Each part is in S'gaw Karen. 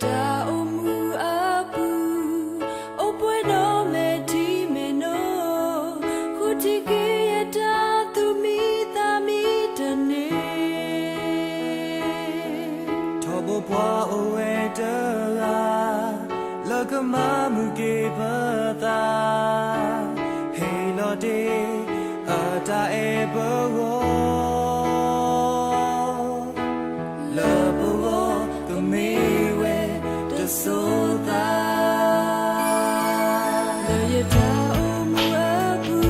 တၢ်အိၣ်မူအပူၤ, အိၣ်ပှဲၤဒီးမဲာ်ထံမဲာ်နိ, ဃုထံၣ်က့ၤယတၢ် သူၣ်မံသးမံတန့ၢ်. ထီဘိပှၤအိၣ်ဝဲတဂၤ, လၢကမၤမုာ်က့ၤပသး, ဟ့ၣ်လီၤတ့ၢ်အတၢ်အဲၣ်ပဂီၢ်, လၢပဂီၢ်ကမ့ၢ်ဝဲတစိၤသး. လၢယတၢ်အိၣ်မူအပူၤ,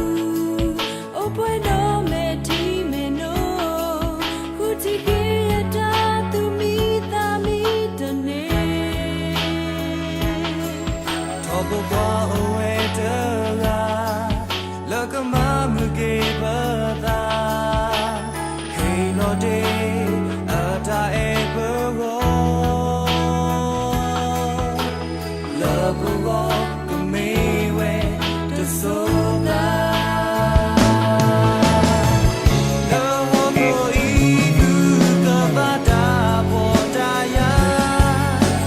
အိၣ်ပှဲၤဒီးမဲာ်ထံမဲာ်နိ, ဃုထံၣ်က့ၤယတၢ် သူၣ်မံသးမံတန့ၢ်. ထီဘိပှၤအိၣ်ဝဲတဂၤ, လၢကမၤမုာ်က့ၤပသး, ဟ့ၣ်လီၤတ့ၢ်အတၢ်အဲၣ်ပဂီၢ်, လၢပဂီၢ်ကမ့ၢ်ဝဲတစိၤသး. လၢဟီၣ်ခိၣ်အံၤ သုကဘၣ်တၢ်ဖှီၣ်တၢ်ယာ်,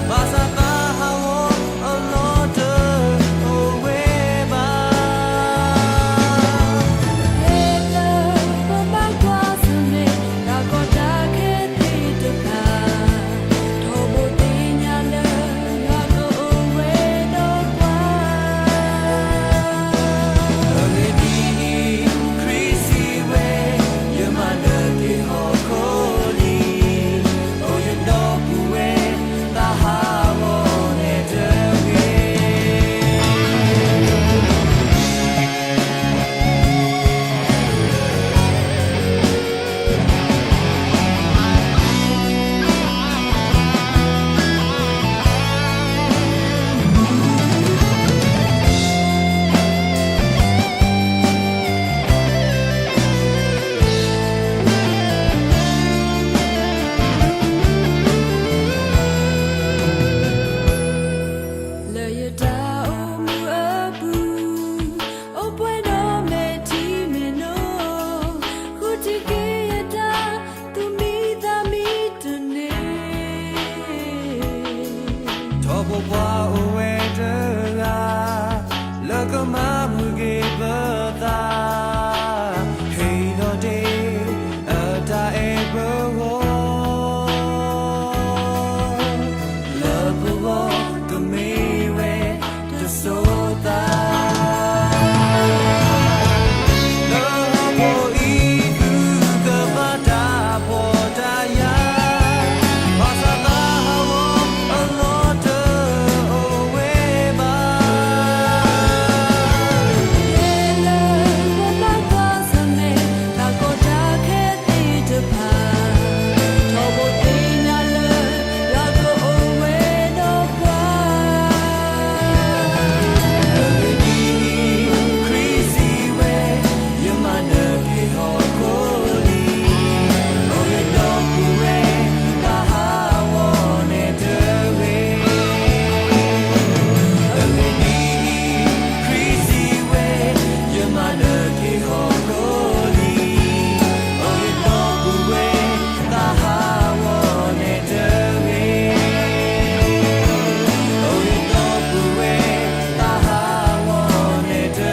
ဘၣ်ဆၣ်သးဟးဂီၤအလီၢ်တအိၣ်ဝဲဘၣ်. ဟဲလၢပဘၣ်ကွၢ်ဆၢၣ်မဲာ် တၢ်ကီတၢ်ခဲသ့ၣ်တဖၣ်, ထီဘိသ့ၣ်ညါလၢ ယွၤကအိၣ်ဝဲဒီးပှၤ. အဂ့ၢ်ဒ်အံၤ, ခရံာ်စံးဝဲ, ယမၤနၢၤက့ၤဟီၣ်ခိၣ်လံ, အိၣ်ယဒီပုၢ်ဝဲၢ် သးဟးဂီၤနဲတဂ့ၤ. လၢယတၢ်အိၣ်မူအပူၤ, အိၣ်ပှဲၤဒီးမဲာ်ထံမဲာ်နိ, ဃုထံၣ်က့ၤယတၢ် သူၣ်မံသးမံတန့ၢ်. ထီဘိပှၤအိၣ်ဝဲတဂၤ, လၢကမၤမုာ်က့ၤပသး, ဟ့ၣ်လီၤတ့ၢ်အတၢ်အဲၣ်ပဂီၢ်, လၢပဂီၢ်ကမ့ၢ်ဝဲတစိၤသး. လၢဟီၣ်ခိၣ်အံၤ သုကဘၣ်တၢ်ဖှီၣ်တၢ်ယာ်, ဘၣ်ဆၣ်သးဟးဂီၤအလီၢ်တအိၣ်ဝဲဘၣ်. ဟဲလၢပဘၣ်ကွၢ်ဆၢၣ်မဲာ် တၢ်ကီတၢ်ခဲသ့ၣ်တဖၣ်, ထီဘိသ့ၣ်ညါလၢ ယွၤကအိၣ်ဝဲဒီးပှၤ. အဂ့ၢ်ဒ်အံၤ, ခရံာ်စံးဝဲ, ယမၤနၢၤက့ၤဟီၣ်ခိၣ်လံ, အိၣ်ယဒီပုၢ်ဝဲၢ် သးဟးဂီၤနဲတဂ့ၤ. အဂ့ၢ်ဒ်အံၤ, ခရံာ်စံးဝဲ, ယမၤနၢၤက့ၤဟီၣ်ခိၣ်လံ, အိၣ်ယဒီပုၢ်ဝဲၢ် သးဟးဂီၤနဲတဂ့ၤ. အိၣ်ယဒီပုၢ်ဝဲၢ် သးဟးဂီၤနဲတဂ့ၤ.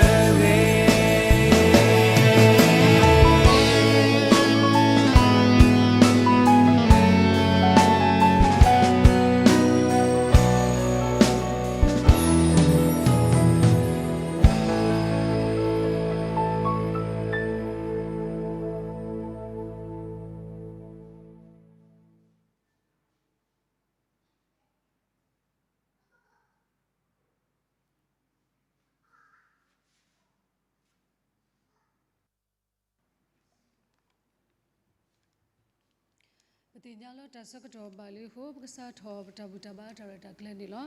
ပသ့ၣ်ညါလၢတၢ်ဆၢကတီၢ်ဘၣ်လံအဃိ ပကစးထီၣ်ပတၢ်ဘူၣ်တၢ်ဘါတၢ်ရဲၣ်တၢ်ကျဲၤန့ၣ်လီၤ.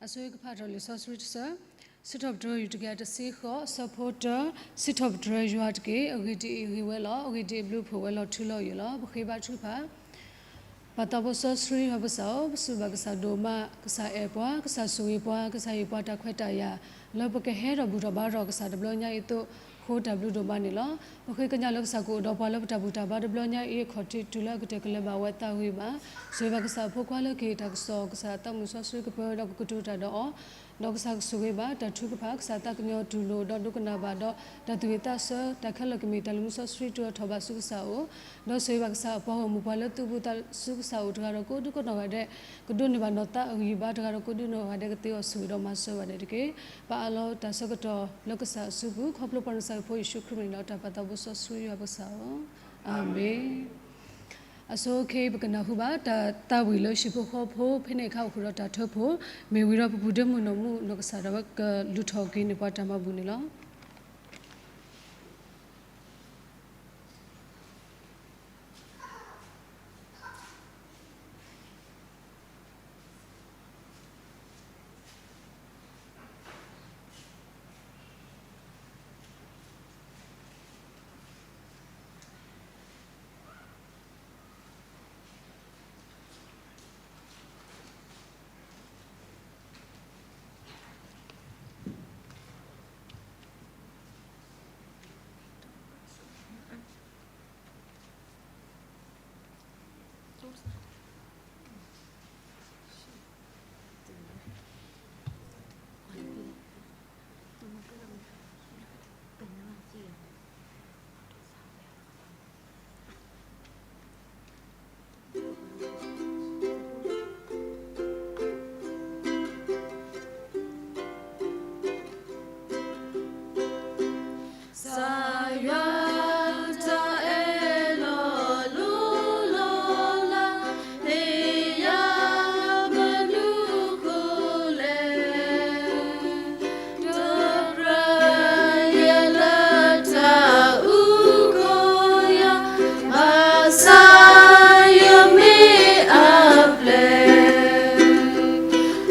အဆိကဖးထီၣ်လံာ်စီဆှံတဆၢ, စံးထီၣ်ပတြၢၤယူၢ်တကယၤတဆံဃိး, အဆၢဖိတၢ, စံးထီၣ်ပတြၢၤယွၤတက့ၢ်. အဂ့ၢ်ဒ်အံၤ, ဂ့ၤဝဲလီၤ. အဂ့ၢ်ဒ်အံၤ, ဘျုးဖှိၣ်ဝဲလီၤထူလီၤယိာ်လီၤ. ပဃ့ဘါထုကဖၣ်. ပၢ်သးဘိစီဆှံ ဟၢ်ပစၢ်ဧၢ, ပစူးဘၣ်ကစၢ်ဒိၣ်မး, ကစၢ်အဲၣ်ပှၤ, ကစၢ်ဆိၣ်ဂ့ၤပှၤ, ကစၢ်ဟ့ၣ်ပှၤတၢ်ခွဲးတၢ်ယာ် လၢပကဟဲထီၣ်ဘူၣ်ထီၣ်ဘါထီၣ်ကစၢ်တဘျီညါအံၤအသိး, အဃိတၢ်ဘျုးဒိၣ်မးန့ၣ်လီၤ. ပဃ့ကညးလၢကစၢ်ကအိၣ်ဒီးပှၤလၢပတၢ်ဘူၣ်တၢ်ဘါတဘျီညါအံၤအခီၣ်ထံး တုၤလၢအကတၢၢ်ကလဲၤဘၣ်ဝဲအသးဂ့ၤဘၣ်. ဆိၣ်ဂ့ၤဘၣ်ကစၢ်အဖိခွါလၢကဟ့ၣ်တၢ်ကစီၣ်, ကစၢ်အသးမုာ်စီဆှံကပၢဝဲဒီးကကတိၤတၢ်ဒီးအီၤ, ဒီးကစၢ်ကဆိၣ်ဂ့ၤဘၣ်တၢ်ထုကဖၣ်, ကစၢ်အသးကညီၤတူၢ်လိာ်ဒီးဒိကနၣ်ဘၣ်ဒီး တၢ်သူၣ်ဝံၣ်သးဆၢ, တၢ်ခဲလၢာ်ကမ့ၢ်တၢ်လုၢ်မူစီဆှံ တုၤအထီၣ်ဘၣ်ဆူကစၢ်အအိၣ်, ဒီးဆိၣ်ဂ့ၤဘၣ်ကစၢ်အပှၤဂီၢ်မုၢ်ပှၤလၢသူၣ်ဘူၣ်သးဆူကစၢ်အအိၣ်တဂၤဒီးကိးဒူကိးနီၢ်ဂၤဒဲး ကဒိးန့ၢ်ဘၣ်နီၢ်သးအဂံၢ်အဘါတဂၤဒီးကိးဒူနီၢ်ဂၤဒဲး ကသ့အီၤဆိၣ်ဂ့ၤဒီးမၤစၢၤဘၣ်န့ၣ်တက့ၢ်. ပအၢၣ်လီၤတၢ်ဆၢကတီၢ်လၢကစၢ်အစုပူၤ ခီဖျိပှၤနၢ်စၢ်ဖိယ့ၣ်ၡူးခရံာ်မ့ၢ်လီၤ. တၢ်ပာ်သးဘိစီဆှံယွၤပကစၢ်ဧၢ, အၤမ့ၣ်. အဆိကတၢၢ် ပကနၢ်ဟူဘၣ်တၢ်သးဝံၣ်လၢဟံၣ်ဖိဃီဖိ ဖဲန့ၣ်အခါအိၣ်ဃုာ်ဒီးတၢ်ထၢဖှိၣ်, မ့ၢ်ဝံၤဒီးပပူၤဒ့မုၣ်နီၢ်မူနီၢ်ကစၢ်ဒၣ်ဝဲကလူၤထီၣ်က့ၤန့ၢ်ပှၤတၢ်မၤဘူၣ်န့ၣ်လီၤ.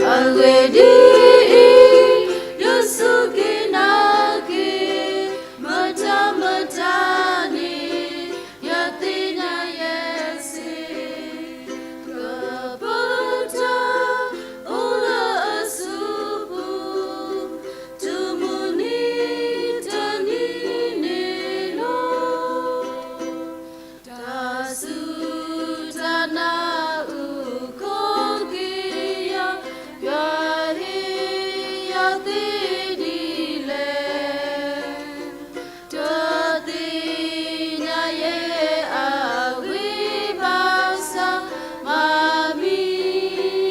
အဂ့ၢ်ဒ်အံၤ, ယစူၢ်က့ၤနာ်က့ၤ မတၤမတၤန့ၣ် ယသ့ၣ်ညါယဲစ့ၢ်, ကပၢၤတၢ်အိၣ်လၢအစုပူၤ တမုၢ်နံၤတနံၤန့ၣ်လီၤ. တၢ်စူၢ်တၢ်နာ်အုၣ်ကီၤက့ၤယၤ, ယွၤဟ့ၣ်ယၤသ့ဒ်လဲၣ်. တသ့ၣ်ညါယဲအဂ့ၢ်ဘၣ်ဆၣ်, မၤမံ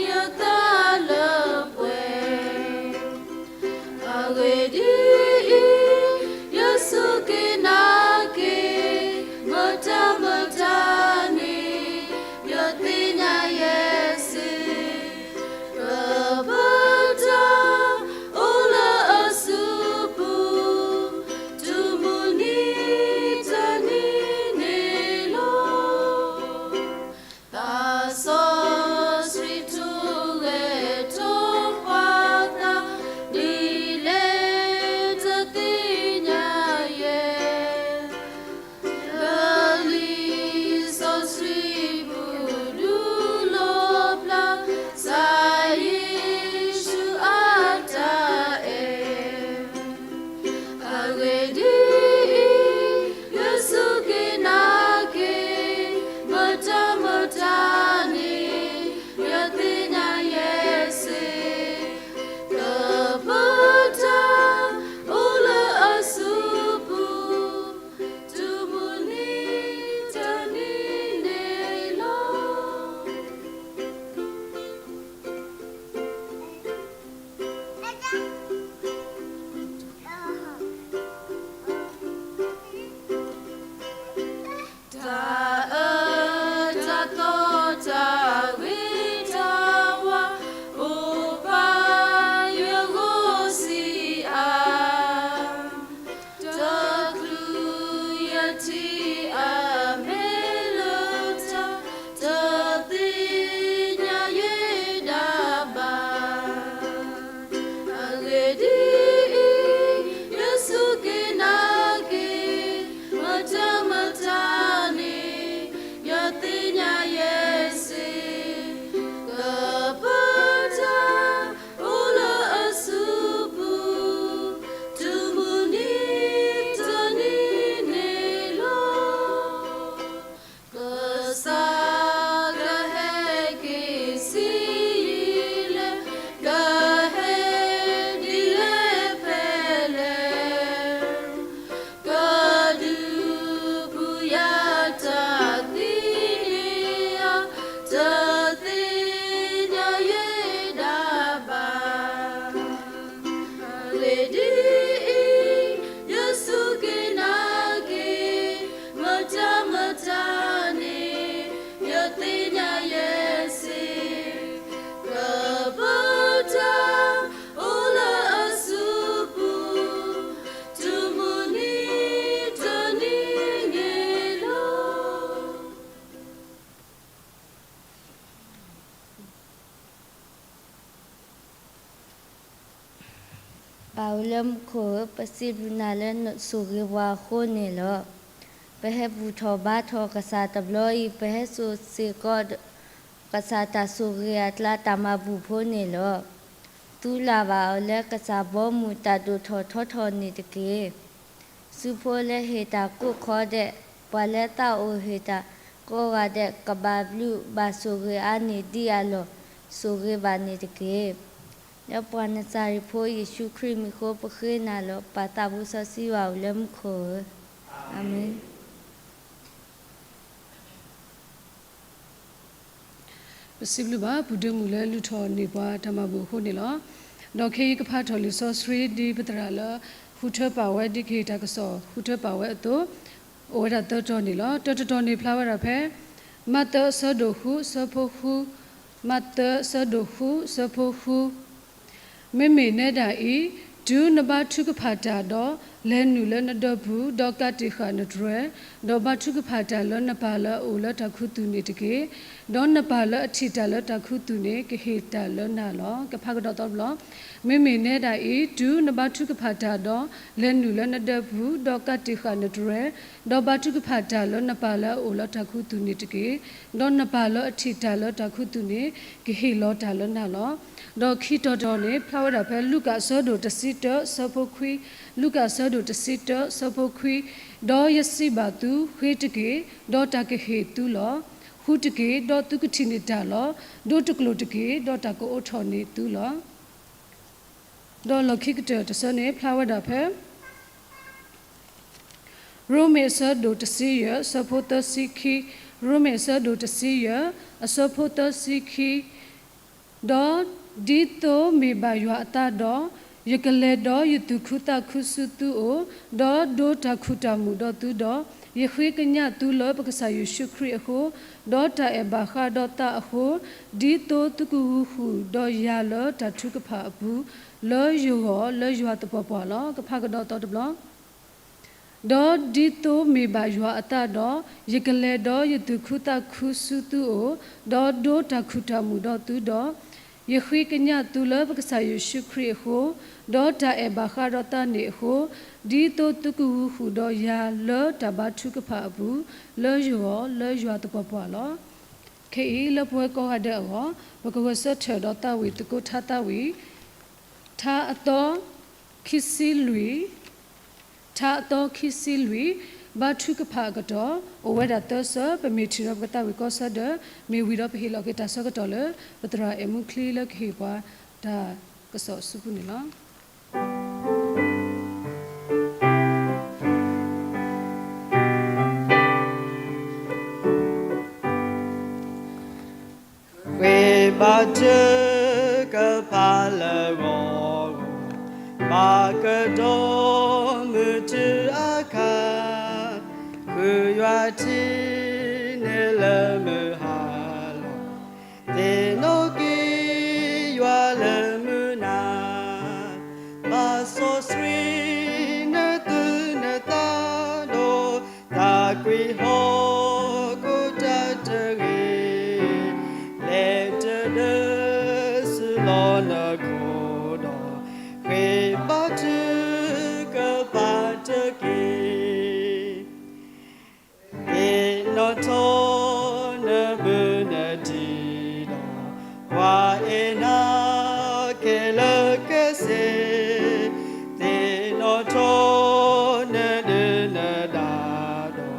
ယသးလၢပှဲၤ အဂ့ၢ်ဒ်အံၤ, ယစူၢ်က့ၤနာ်က့ၤ မတၤမတၤန့ၣ် ယသ့ၣ် ပၢ်လၢမူခိၣ်ဧၢ, ပစံးဘျုးနၤလၢနဆိၣ်ဂ့ၤပှၤအဃိန့ၣ်လီၤ. ပဟဲဘူၣ်ထီၣ်ဘါထီၣ်ကစၢ်တဘျီအံၤ, ပဟဲစိာ်စ့ၢ်ကီး ကစၢ်တၢ်ဆိၣ်ဂ့ၤအကျါတၢ်မၤဘူၣ်ဖိန့ၣ်လီၤ. သုလၢ်ဘၣ်အီၤလၢကစၢ်ဘီမုၢ်တၢ်ဒိၣ်ထီၣ်ထီထီၣ်န့ၣ်တက့ၢ်. စုဖိလၢဟ့ၣ်တၢ်ကိးခီဒဲး, ပှၤလၢသးအိၣ်ဟ့ၣ်တၢ်ကိးဂၤဒဲး ကဘၣ်ဘျုးဘၣ်ဆိၣ်ဂ့ၤအါန့ၢ်ဒ်အလီၢ် ဆိၣ်ဂ့ၤဘၣ်န့ၣ်တက့ၢ်. လၢပှၤနစၤရ့းဖိယ့ၣ်ၡူးခရံာ်မံၤဃိ ပဃ့နၤလီၤ. ပၢ်သးဘိစီဆှံယွၤအိၣ်လၢမူခိၣ်ဧၢ, အၤမ့ၣ်. ပစံးဘျုးဘၣ် ပုၢ်ဒ့မုၣ်လၢလုၢ်ထီၣ်န့ၢ်ပှၤတၢ်မၤဘူၣ်အဃိန့ၣ်လီၤ. ဒီးခဲအံၤကဖးထီၣ်လံာ်စီဆှံဒ်ပသရၣ်လၢ ဃုထၢပာ်ဝဲဒ်ကဟ့ၣ်တၢ်ကစီၣ် ဃုထၢပာ်ဝဲအသိး, အိၣ်ဝဲဒၣ်သၢတီၤန့ၣ်လီၤ. တၢတတီၤန့ၣ်ဖျါဝဲဒၣ်ဖဲ မးသဲအဆၢဒိၣ်ဃုအဆၢဖိဃု, မးသဲအဆၢဒိၣ်ဃုအဆၢဖိဃု မ့မ့ၢ်နဲဒၣ်အံၤ, တုၤနဘါထုကဖၣ်တၢ်ဒီး, လဲၤနုာ်လၢနဒၢပူၤ, ဒီးကးတံာ်ဃာ်နတြဲၤ, ဒီးဘါထုကဖၣ်တၢ်လၢနပၢ်လၢအအိၣ်လၢတၢ်ခူသူၣ်န့ၣ်တက့ၢ်. ဒီးနပၢ်လၢအထံၣ်တၢ်လၢတၢ်ခူသူၣ်န့ၣ် ကဟ့ၣ်တၢ်လၢနၤလီၤ. ကဖးကဒီးသီတဘျီ, မ့မ့ၢ်နဲဒၣ်အံၤ, တုၤနဘါထုကဖၣ်တၢ်ဒီး, လဲၤနုာ်လၢနဒၢပူၤ, ဒီးကးတံာ်ဃာ်နတြဲၤ, ဒီးဘါထုကဖၣ်တၢ်လၢနပၢ်လၢအအိၣ်လၢတၢ်ခူသူၣ်န့ၣ်တက့ၢ်. ဒီးနပၢ်လၢအထံၣ်တၢ်လၢတၢ်ခူသူၣ်န့ၣ် ကဟ့ၣ်လီၤတၢ်လၢနၤလီၤ. ဒီးခံတီၤတီၤန့ၣ် ဖျါဝဲဒၣ်ဖဲ လူၤကၣ်အဆၢဒိၣ်တဆံတၢ အဆၢဖိခွံ, လူၤကၣ်အဆၢဒိၣ်တဆံတၢ အဆၢဖိခွံ, ဒီးယစံးဘၣ်သု, ဃ့တက့ၢ်, ဒီးတၢ်ကဟ့ၣ်သုလီၤ. ဃုတက့ၢ်, ဒီးသုကထံၣ်န့ၢ်တၢ်လီၤ. ဒိတကျိာ်တက့ၢ်, ဒီးတၢ်ကအိးထီၣ်န့ၢ်သုလီၤ. ဒီးလီၢ်ခံကတၢၢ်တဆၢန့ၣ် ဖျါဝဲဒၣ်ဖဲ ရိမ့ၤအဆၢဒိၣ်တဆံယဲၢ် အဆၢဖိသၢဆံခံ, ရိမ့ၤအဆၢဒိၣ်တဆံယဲၢ် အဆၢဖိသၢဆံခံ, ဒီးဒ်သိးမ့ၢ်ဘၣ်ယွၤအသးဒီး, ယကလဲၤဒီးယသူၣ်ခုသးခုဆူသုအိၣ်, ဒီးဒိတၢ်ခူၣ်တၢ်မုာ်ဒီးသုဒီး, ယဃ့ကညးသုလၢပကစၢ်ယ့ၣ်ၡူးခရံာ်အဃိ, ဒီးတၢ်အဲၣ်ဘၣ်ဃးဒီးသးအဃိ, ဒ်သိးသုကဂုာ်ဃုာ်ဒီးယၤလၢတၢ်ထုကဖၣ်အပူၤ, လၢယဂီၢ်လၢယွၤသပှၢ်ပှၢ်လီၤ. ကဖးကဒီးသီတဘျီ ဒီးဒ်သိးမ့ၢ်ဘၣ်ယွၤအသးဒီး, ယကလဲၤဒီးယသူၣ်ခုသးခုဆူသုအိၣ်, ဒီးဒိတၢ်ခူၣ်တၢ်မုာ်ဒီးသုဒီး, ယဃ့ကညးသုလၢပကစၢ်ယ့ၣ်ၡူးခရံာ်အဃိ, ဒီးတၢ်အဲၣ်ဘၣ်ဃးဒီးသးန့ၣ်အဃိ, ဒ်သိးသုကဂုာ်ဃုာ်ဒီးယၤလၢတၢ်ဘါထုကဖၣ်အပူၤ, လၢယဂီၢ်လၢယွၤသပှၢ်ပှၢ်လီၤ. ခဲအံၤလၢပဝဲကိးဂၤဒဲးအဂီၢ်, ပကဂဲၤဆၢထၢၣ်ဒီးသးဝံၣ်သကိးထါသးဝံၣ် ထါအသီ ခံဆံလွံၢ်, ထါအသီခံဆံလွံၢ်, ဘါထုကဖၣ်အကတီၢ်, အိၣ်ဝဲဒၣ်သၢဆၢ, ပမ့ၢ်ထံၣ်ဒီးပကသးဝံၣ်ကိးဆၢဒၢး, မ့ၢ်ဝံၤဒီးပဟ့ၣ်လီၤက့ၤတၢ်ဆၢကတီၢ်လၢ ပသရၣ်အဲၣ်မူချံလၢကဟ့ၣ်ပှၤတၢ်ကစီၣ်အစုပူၤန့ၣ်လီၤ. ဃ့ဘါထုကဖၣ်လၢဂီၤဂီၤ, ဘၣ်ကဒီးမုၢ်ထူအခါ, ဃုယွၤထံန့ၣ်လၢမုၢ်ဟါလီၤ, သ့ၣ်နီၣ်က့ၤယွၤလၢမုၢ်နၤ, ဘၣ်စီဆှံနသူၣ်နသးဒီး သးကွံဟီၣ်ခိၣ်တၢ်တဂ့ၤ, လဲၤတဒၢဆူလီၢ်နခိၣ်ဒီး, ဃ့ဘါထုကဖၣ်တက့ၢ်. သ့ၣ်နီၣ်ထီၣ်နဘူးနတံၢ်ဒီး, ကွၢ်အဲၣ်နၤခဲလၢာ်ခဲဆ့, သ့ၣ်နီၣ်ထီၣ်နဒုၣ်နဒါဒီး,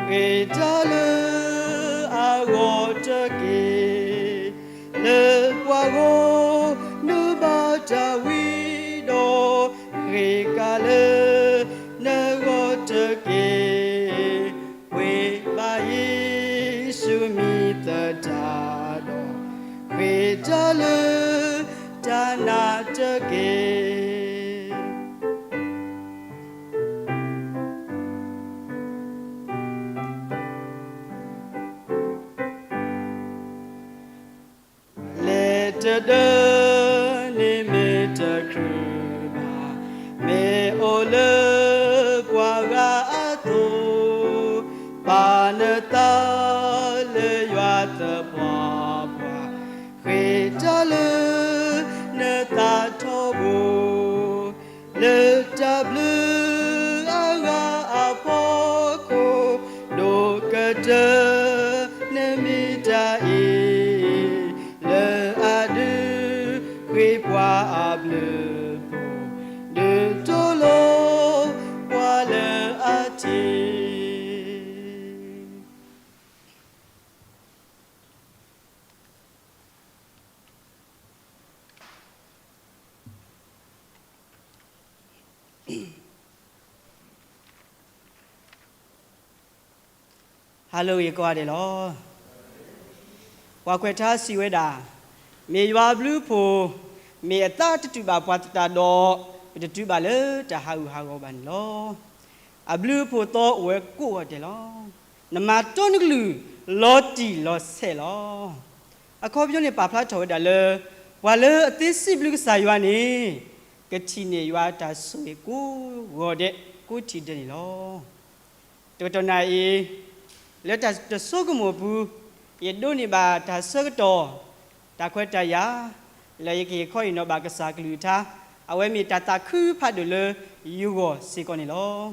ဃ့တၢ်လၢအဂီၢ်တက့ၢ်. လၢပှၤဂီၢ်နုာ်ဘၣ်တၢ်ဝံၤဒီး, ဃ့ကၤလၢနဂီၢ်တက့ၢ်. ပှ့ၤဘၣ်ယ့ၣ်ၡူးမံၤသတးဒီး, ဃ့တၢ်လၢတၢ်နာ်တက့ၢ်. လဲၤတဒၢန့ၣ်မ့ၢ်တချုးဘၣ်, မ့ၢ်အိၣ်လၢပှၤဂၤအသိး, ပာ်နသးလၢယွၤသပှၢ်ပှၢ်, ဃ့တၢ်လၢနသးထီဘိ. တၢ်အံၤ လၢအဒုးဃ့ပှၤအဘျုးအဖှိၣ်, ဒုးတိၢ်လိပှၤလၢအထံၣ်. ဟါလၢအဂ့ၤကိးဂၤဒဲးလီၤ. ပှၤကွဲးထါစံးဝဲဒၣ်, မ့ၢ်ယွၤအဘျုးအဖှိၣ်, မ့ၢ်အသးတတုၤဘၣ်ပှၤသတးဒီး, ပတတုၤဘၣ်လၢတၢ်ဟးဂူာ်ဟးဂီၤဘၣ်န့ၣ်လီၤ. အဘျုးအဖှိၣ်သီအိၣ်ဝဲကိးဂၤဒဲးလီၤ. နမၤတီနကလုၢ်လီၤတံၢ်လီၤဆဲးလီၤ. အခီပညီန့ၣ်ပာ်ဖျါထီၣ်ဝဲဒၣ်လၢ ပှၤလၢအသ့စံးဘျုးကစၢ်ယွၤန့ၣ် ကထံၣ်န့ၢ်ယွၤအတၢ်ဆိၣ်ဂ့ၤကိးဂၤဒဲး ကိးထံၣ်ဒဲးန့ၣ်လီၤ. တကတီၢ်နၢ်အံၤ လၢတၢ်တဆိကမိၣ်အပူၤ ယဒိးန့ၢ်ဘၣ်တၢ်ဆၢကတီၢ် တၢ်ခွဲးတၢ်ယာ် လၢယကဟ့ၣ်ခီဟ့ၣ်နီၤဘၣ်ကစၢ်ကလုၢ်ကထါ, အဝဲမ့ၢ်တၢ်သးခုဖးဒိၣ်လၢယဂီၢ်စ့ၢ်ကီးန့ၣ်လီၤ.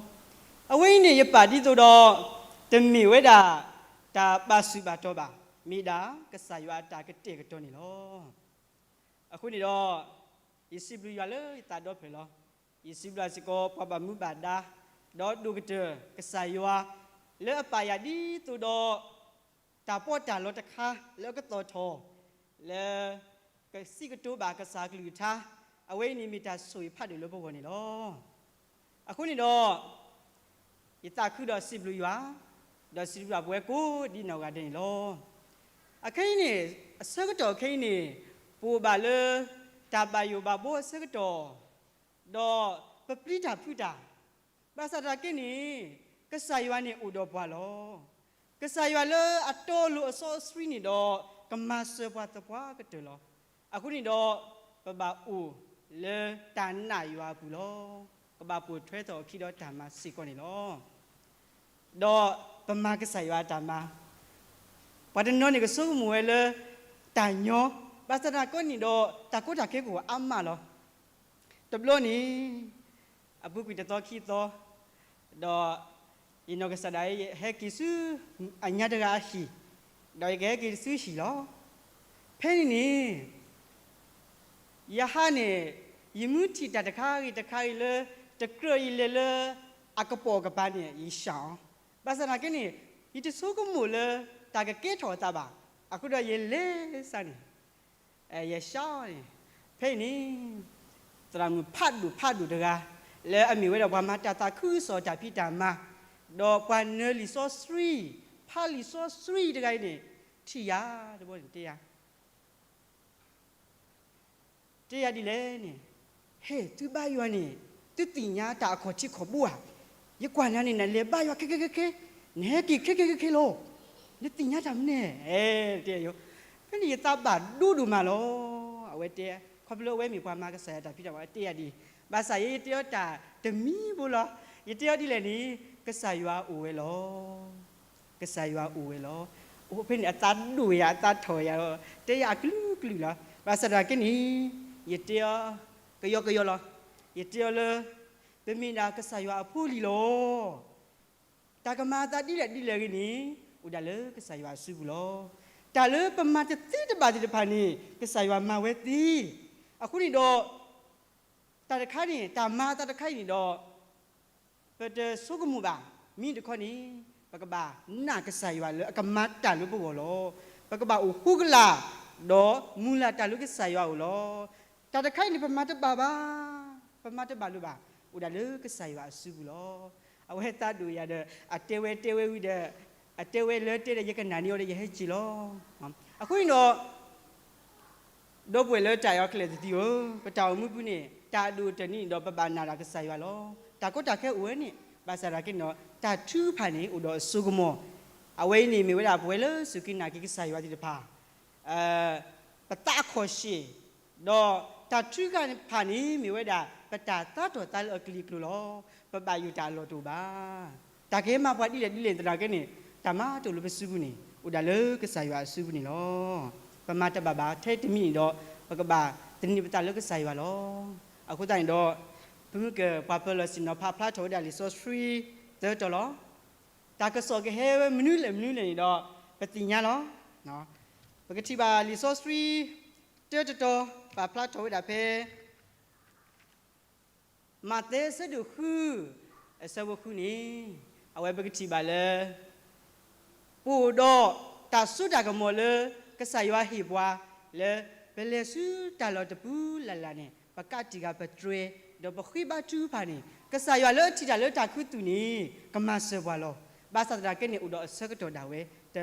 အဝဲအံၤန့ၣ် ယပာ်ဒ်သိးဒီး တမ့ၢ်ဝဲဒၣ် တၢ်ဘၣ်ဆူးဘၣ်တီၤဘၣ်, မ့ၢ်ဒၣ်ကစၢ်ယွၤအတၢ်ကတဲာ်ကတီၤန့ၣ်လီၤ. အဃိန့ၣ်ဒီး ယစံးဘျုးယွၤလၢယသးဒီဖျၢၣ်လီၤ. ယစံးဘျုးစ့ၢ်ကီးပှၤဘၣ်မူဘၣ်ဒါ ဒီးဒိၣ်ကတၢၢ်ကစၢ်ယွၤ လၢအပာ်ယၤဒ်သိးဒီး တၢ်ပီးတၢ်လီတခါလၢအကသီၣ်ထီၣ် လၢကစံးကတိၤဘၣ်ကစၢ်ကလုၢ်ကထါ, အဝဲအံၤန့ၣ်မ့ၢ်တၢ်ဆိၣ်ဂ့ၤဖးဒိၣ်လၢပဂီၢ်န့ၣ်လီၤ. အဃိန့ၣ်ဒီး ယသးခုဒီးစံးဘျုးယွၤ, ဒီးစံးဘျုးဘၣ်ပဝဲကိးဒ်နီၢ်ဂၤဒဲးန့ၣ်လီၤ. အခဲအံၤန့ၣ် အဆၢကတီၢ်ခဲအံၤန့ၣ် ပအိၣ်ဘၣ်လၢ တၢ်ဘၣ်ယိၣ်ဘၣ်ဘီအဆၢကတီၢ်, ဒီးပပျံၤတၢ်ဖုးတၢ်, ဘၣ်ဆၣ်သနာ်က့န့ၣ် ကစၢ်ယွၤန့ၣ်အိၣ်ဒီးပှၤလီၤ. ကစၢ်ယွၤလၢအတီအလိၤအစီအဆှံန့ၣ်ဒီး ကမၤစၢၤပှၤသပှၢ်ကတၢၢ်လီၤ. အဃိန့ၣ်ဒီး ပဘၣ်အိၣ်လၢတၢ်နာ်ယွၤအပူၤလီၤ. ပဘၣ်ပိာ်ထွဲထီၣ်အခံဒီးတၢ်မၤစ့ၢ်ကီးန့ၣ်လီၤ. ဒီးပမၤကစၢ်ယွၤအတၢ်မၤ, ပှၤတနီၤန့ၣ်ကဆိကမိၣ်ဝဲလၢ တၢ်ညီ, ဘၣ်ဆၣ်သနာ်က့န့ၣ်ဒီး တၢ်ကီတၢ်ခဲကအိၣ်အါမးလီၤ. တဘျီန့ၣ် အပူၤကွံာ်တသီခံသီ, ဒီးယနီၢ်ကစၢ်ဒၣ်ယဟဲက့ၤဆူ အညါတဂၤအဟံၣ်, ဒီးယကဟဲက့ၤဆူဟံၣ်လီၤ. ဖဲန့ၣ်န့ၣ် ယဟါန့ၣ် ယမုၢ်ထံၣ်တၢ်တခါဂ့ၤတခါဂ့ၤလၢ တကြၢးယလဲၤလၢ အကပိာ်ကပၤန့ၣ် ယစှၤအီၤ, ဘၣ်ဆၣ်သနာ်က့န့ၣ် ယတဆိကမိၣ်လၢ တၢ်ကကဲထီၣ်အသးဘၣ်, အဃိဒီးယလဲၤစ့ၢ်န့ၣ် ယစှၤအီၤန့ၣ်, ဖဲအံၤန့ၣ် သရၣ်မုၣ်ဖးဒိၣ်ဖးဒိၣ်တဂၤ လၢအမ့ၢ်ဝဲဒၣ်ပှၤမၤတၢ်သးခုကစီၣ်တၢ်ဖံးတၢ်မၤ, ဒီးပှၤနၢၤလံာ်စီဆှံ, ဖးလံာ်စီဆှံတဂၤအံၤန့ၣ် ထံၣ်ယၤတဘျီန့ၣ်တဲယၤ တဲယၤဒ်လဲၣ်န့ၣ်, ဟဲ သုဘါယွၤန့ၣ် သုသ့ၣ်ညါတၢ်အခီၣ်ထံးခီၣ်ဘိဧါ, ယကွၢ်နၤန့ၣ် နလဲၤဘါယွၤခဲခဲခဲခဲ, နဟဲက့ၤခဲခဲခဲခဲလီၤ, နသ့ၣ်ညါတၢ်မနုၤလဲၣ်, တဲယၤ, ဖဲန့ၣ်ယသးဘၣ်ဒိဒိၣ်မးလီၤ. အဝဲတဲ, ခီဖျိလၢအဝဲမ့ၢ်ပှၤမၤကစၢ်ယွၤတၢ်ဖံးတၢ်မၤ အဝဲတဲယၤဒ်အံၤ, ဘၣ်ဆၣ်ယဲယတဲအီၤတၢ်တမံၤဘိလီၤ, ယတဲအီၤဒ်လဲၣ်န့ၣ်, ကစၢ်ယွၤအိၣ်ဝဲလီၤ. ကစၢ်ယွၤအိၣ်ဝဲလီၤ. အိၣ်ဖဲန့ၣ်အသးဒိၣ်ယၤ အသးထီၣ်ယၤဒီး တဲယၤအကလုာ်ကလုာ်လီၤ. ဘၣ်ဆၣ်သနာ်က့န့ၣ် ယတဲအီၤ ကယီကယီလီၤ. ယတဲအီၤလၢ ပမ့ၢ်ဒၣ်ကစၢ်ယွၤအဖိလံၤလီၤ. တၢ်ကမၤအသးဒ်လဲၣ်ဒ်လဲၣ်ဂ့ၤန့ၣ် အိၣ်ဒၣ်လၢကစၢ်ယွၤအစုပူၤလီၤ. တၢ်လၢပမၤတသ့တဘၣ်သ့ၣ်တဖၣ်န့ၣ် ကစၢ်ယွၤမၤဝဲသ့. အဃိန့ၣ်ဒီး တၢ်တခါန့ၣ် တၢ်မၤအသးတခါအံၤန့ၣ်ဒီး ပတဆိကမိၣ်ဘၣ်, မ့ၢ်တခီန့ၣ် ပကဘၣ်နာ်ကစၢ်ယွၤလၢအကမၤတၢ်လၢပဂီၢ်လီၤ. ပကဘၣ်အိၣ်ဃူကလာ် ဒီးမုၢ်လၢ်တၢ်လၢကစၢ်ယွၤအအိၣ်လီၤ. တၢ်တခါအံၤန့ၣ် ပမၤတဘၣ်ဘၣ်, ပမၤတဘၣ်လၢၤဘၣ်, အိၣ်ဒၣ်လၢကစၢ်ယွၤအစုပူၤလီၤ. အဝဲသးဒိၣ်ယၤဒီး အတဲဝဲတဲဝဲဝံၤဒီး အတဲဝဲလၢတဲဒီး ယကနၣ်န့ၢ်အီၤဒီး ယဟဲက့ၤလီၤ. အဃိန့ၣ်ဒီး ဒီပုၢ်ဝဲၢ်လၢတၢ်အဲၣ်အီၤခဲလၢာ်သ့ၣ်ဧၢ, ပတၢ်အိၣ်မူပူၤန့ၣ် တၢ်အဒိၣ်ကတၢၢ်န့ၣ်ဒီး ပဘၣ်နာ်ဒီးကစၢ်ယွၤလီၤ. တၢ်ကီတၢ်ခဲအိၣ်ဝဲန့ၣ် ဘၣ်ဆၣ်သနာ်က့န့ၣ်ဒီး တၢ်ထုကဖၣ်န့ၣ် အိၣ်ဒီးအစိကမီၤ. အဝဲအံၤန့ၣ် မ့ၢ်ဝဲဒၣ်ပဝဲလၢစူၢ်က့ၤနာ်က့ၤကစၢ်ယွၤသ့ၣ်တဖၣ် ပသးအခီၣ်ရှ့ၣ်, ဒီးတၢ်ထုကဖၣ်န့ၣ်မ့ၢ်ဝဲဒၣ် ပတၢ်သးတီၢ်သးလၢအကလံၤကျိၤလီၤ. ပဘၣ်ယိၣ်တၢ်အလီၢ်တအိၣ်ဘၣ်. တၢ်ကဟဲမၤပှၤဒ်လဲၣ်ဒ်လဲၣ်သနာ်က့န့ၣ် တၢ်မၤတအိၣ်လၢပစုပူၤန့ၣ် အိၣ်ဒၣ်လၢကစၢ်ယွၤအစုပူၤန့ၣ်လီၤ. ပမၤတဘၣ်ဘၣ်ထဲတမံၤန့ၣ်ဒီး ပကဘၣ်သန့ၤပသးလၢကစၢ်ယွၤလီၤ. အဃိသတးန့ၣ်ဒီး ပမုၢ်ကၢၢ်ပှၤပၢၤလီၢ်ဆ့ၣ်နီၤဖးဖျါထီၣ်ဝဲဒၣ်လံာ်စီဆှံသၢတီၤလီၤ. တၢ်ကစီၣ်ကဟဲဝဲမနုၤလဲၣ်မနုၤလဲၣ်န့ၣ်ဒီး ပသ့ၣ်ညါလီၤ. ပကထံၣ်ဘၣ်လံာ်စီဆှံ တၢတတီၤ ပာ်ဖျါထီၣ်ဝဲဒၣ်ဖဲ မးသဲအဆၢဒိၣ်ဃု အဆၢဖိဃုန့ၣ် အဝဲပကထံၣ်ဘၣ်လၢ ပအိၣ်ဒီးတၢ်စိတၢ်ကမီၤလၢ ကစၢ်ယွၤဟ့ၣ်ပှၤလၢ ပလဲၤဆူတၢ်လီၢ်တပူၤလၢ်လၢ်န့ၣ် ပကးတံာ်ဃာ်ပတြဲၤ ဒီးပဃ့ဘါထုကဖၣ်န့ၣ် ကစၢ်ယွၤလၢအထံၣ်တၢ်လၢတၢ်ခူသူၣ်န့ၣ် ကမၤစၢၤပှၤလီၤ. ဘၣ်ဆၣ်သနာ်က့န့ၣ် အိၣ်ဒီးအဆၢကတီၢ်ဒၣ်ဝဲ တ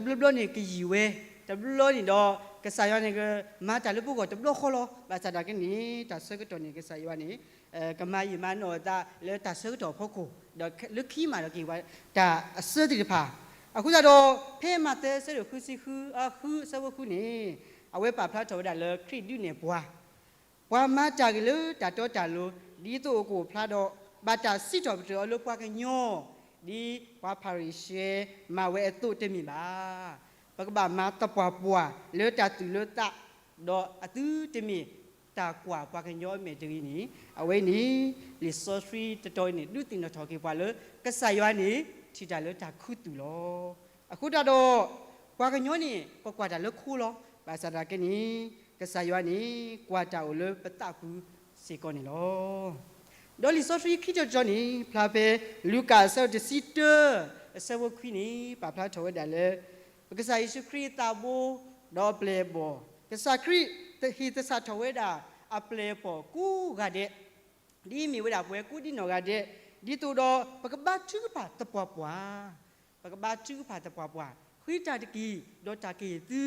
ဘျီဘျီန့ၣ်ကယံာ်ဝဲ, တဘျီဘျီန့ၣ်ဒီး ကစၢ်ယွၤန့ၣ်ကမၤတၢ်လၢပဂီၢ်တဘျီဃီလီၤ. ဘၣ်ဆၣ်သနာ်က့န့ၣ် တၢ်ဆၢကတီၢ်န့ၣ် ကစၢ်ယွၤန့ၣ် ကမၤယံာ်မၤနီၢ်အသးလၢတၢ်ဆၢကတီၢ်အဖီခိၣ် ဒီးလၢခံမးဒီးက့ၤဝဲတၢ်အဆၢသ့ၣ်တဖၣ်. အဃိသတးဒီး ဖဲမးသဲအဆၢဒိၣ်ဃုဆံဃု အဃုအဆၢဖိဃုန့ၣ် အဝဲပာ်ဖျါထီၣ်ဝဲဒၣ်လၢခရံာ်ဒုးနဲၣ်ပှၤ ပှၤမၤတၢ်ဂ့ၤလၢတၢ်တီတၢ်လိၤ ဒ်သိးအကအိၣ်ဖျါဒီး ဘၣ်တၢ်စံးထီၣ်ပတြၢၤအီၤလၢပှၤကညီ ဒ်ပှၤဖၤရံၤၡဲမၤဝဲအသိးတမ့ၢ်ဘၣ်. ပကဘၣ်မၤသပှၢ်ပှၢ်လၢတၢ်သူၣ်လၢသး ဒီးအသုတမ့ၢ်တၢ်ကွၢ်ပှၤကညီအမဲာ်တဂ့ၤန့ၣ် အဝဲန့ၣ် လံာ်စီဆှံတတီၤအံၤန့ၣ် ဒုးသ့ၣ်နီၣ်ထီၣ်က့ၤပှၤလၢ ကစၢ်ယွၤန့ၣ် ထံၣ်တၢ်လၢတၢ်ခူသူၣ်လီၤ. အဃိသတးဒီး ပှၤကညီန့ၣ် ကကွၢ်တၢ်လၢခိလီၤ. ဘၣ်ဆၣ်သနာ်က့န့ၣ် ကစၢ်ယွၤန့ၣ် ကွၢ်တၢ်အိၣ်လၢပသးပူၤစ့ၢ်ကီးန့ၣ်လီၤ. ဒီးလံာ်စီဆှံခံတီၤတတီၤန့ၣ် ဖျါဖဲ လူၤကၣ်အဆၢဒိၣ်တဆံတၢ အဆၢဖိခွံန့ၣ် ပာ်ဖျါထီၣ်ဝဲဒၣ်လၢ ပကစၢ်ယ့ၣ်ၡူးခရံာ်အသးဘိ ဒီးအပျဲၢ်အဘီၣ်, ကစၢ်ခရံာ်ဟ့ၣ်သဆၣ်ထီၣ်ဝဲဒၣ်အပျဲၢ်အဘီၣ်ကိးဂၤဒဲး ဒ်မ့ၢ်ဝဲဒၣ်ပဝဲကိးဒ်နီၢ်ဂၤဒဲး, ဒ်သိးဒီးပကဘါထုကဖၣ်သပှၢ်ပှၢ်, ပကဘါထုကဖၣ်သပှၢ်ပှၢ်, ဃ့တၢ်တက့ၢ်, ဒီးတၢ်ကဟ့ၣ်သု,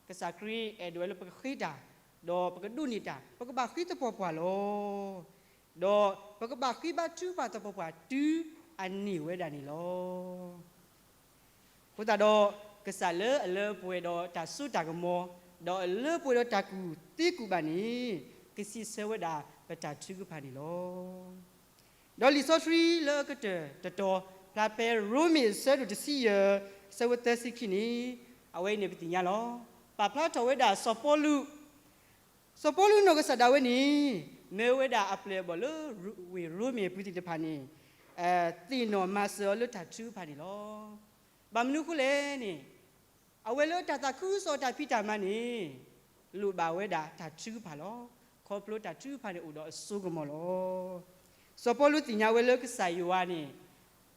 ကစၢ်ခရံာ်အဲၣ်ဒိးဝဲလၢပကဃ့တၢ်, ဒီးပကဒိးန့ၢ်တၢ်, ပကဘၣ်ဃ့သပှၢ်ပှၢ်လီၤ. ဒီးပကဘၣ်ဃ့ဘါထုကဖၣ်သပှၢ်ပှၢ်တုၤအန့ၢ်ဝဲဒၣ်န့ၣ်လီၤ. အဃိသတးဒီး ကစၢ်လၢအလၢပှဲၤဒီးတၢ်စိတၢ်ကမီၤ, ဒီးအလၢပှဲၤဒီးတၢ်ကူၣ်သ့ကူၣ်ဘၣ်န့ၣ် ကစံးဆၢဝဲဒၣ်ပတၢ်ထုကဖၣ်န့ၣ်လီၤ. ဒီးလံာ်စီဆှံလၢအကတၢၢ်တတီၤ ဖျါဖဲရိမ့ၤအဆၢဒိၣ်တဆံယဲၢ် အဆၢဖိသၢဆံခံန့ၣ် အဝဲအံၤန့ၣ်ပသ့ၣ်ညါလီၤ. ပာ်ဖျါထီၣ်ဝဲဒၣ်စီၤပီလူး စီၤပီလူးနီၢ်ကစၢ်ဒၣ်ဝဲန့ၣ် မၢဝဲဒၣ်အပျဲၢ်အဘီၣ်လၢဝ့ၢ်ရိမ့ၤအပူၤသ့ၣ်တဖၣ်န့ၣ် သ့ၣ်နီၣ်မၤစၢၤအီၤလၢတၢ်ထုကဖၣ်န့ၣ်လီၤ. ဘၣ်မနုၤအဃိလဲၣ်န့ၣ် အဝဲလၢတၢ်သးခုကစီၣ်တၢ်ဖံးတၢ်မၤန့ၣ် လိၣ်ဘၣ်ဝဲဒၣ်တၢ်ထုကဖၣ်လီၤ. ခီဖျိတၢ်ထုကဖၣ်န့ၣ်အိၣ်ဒီးအစိကမီၤလီၤ. စီၤပီလူးသ့ၣ်ညါဝဲလၢကစၢ်ယွၤန့ၣ်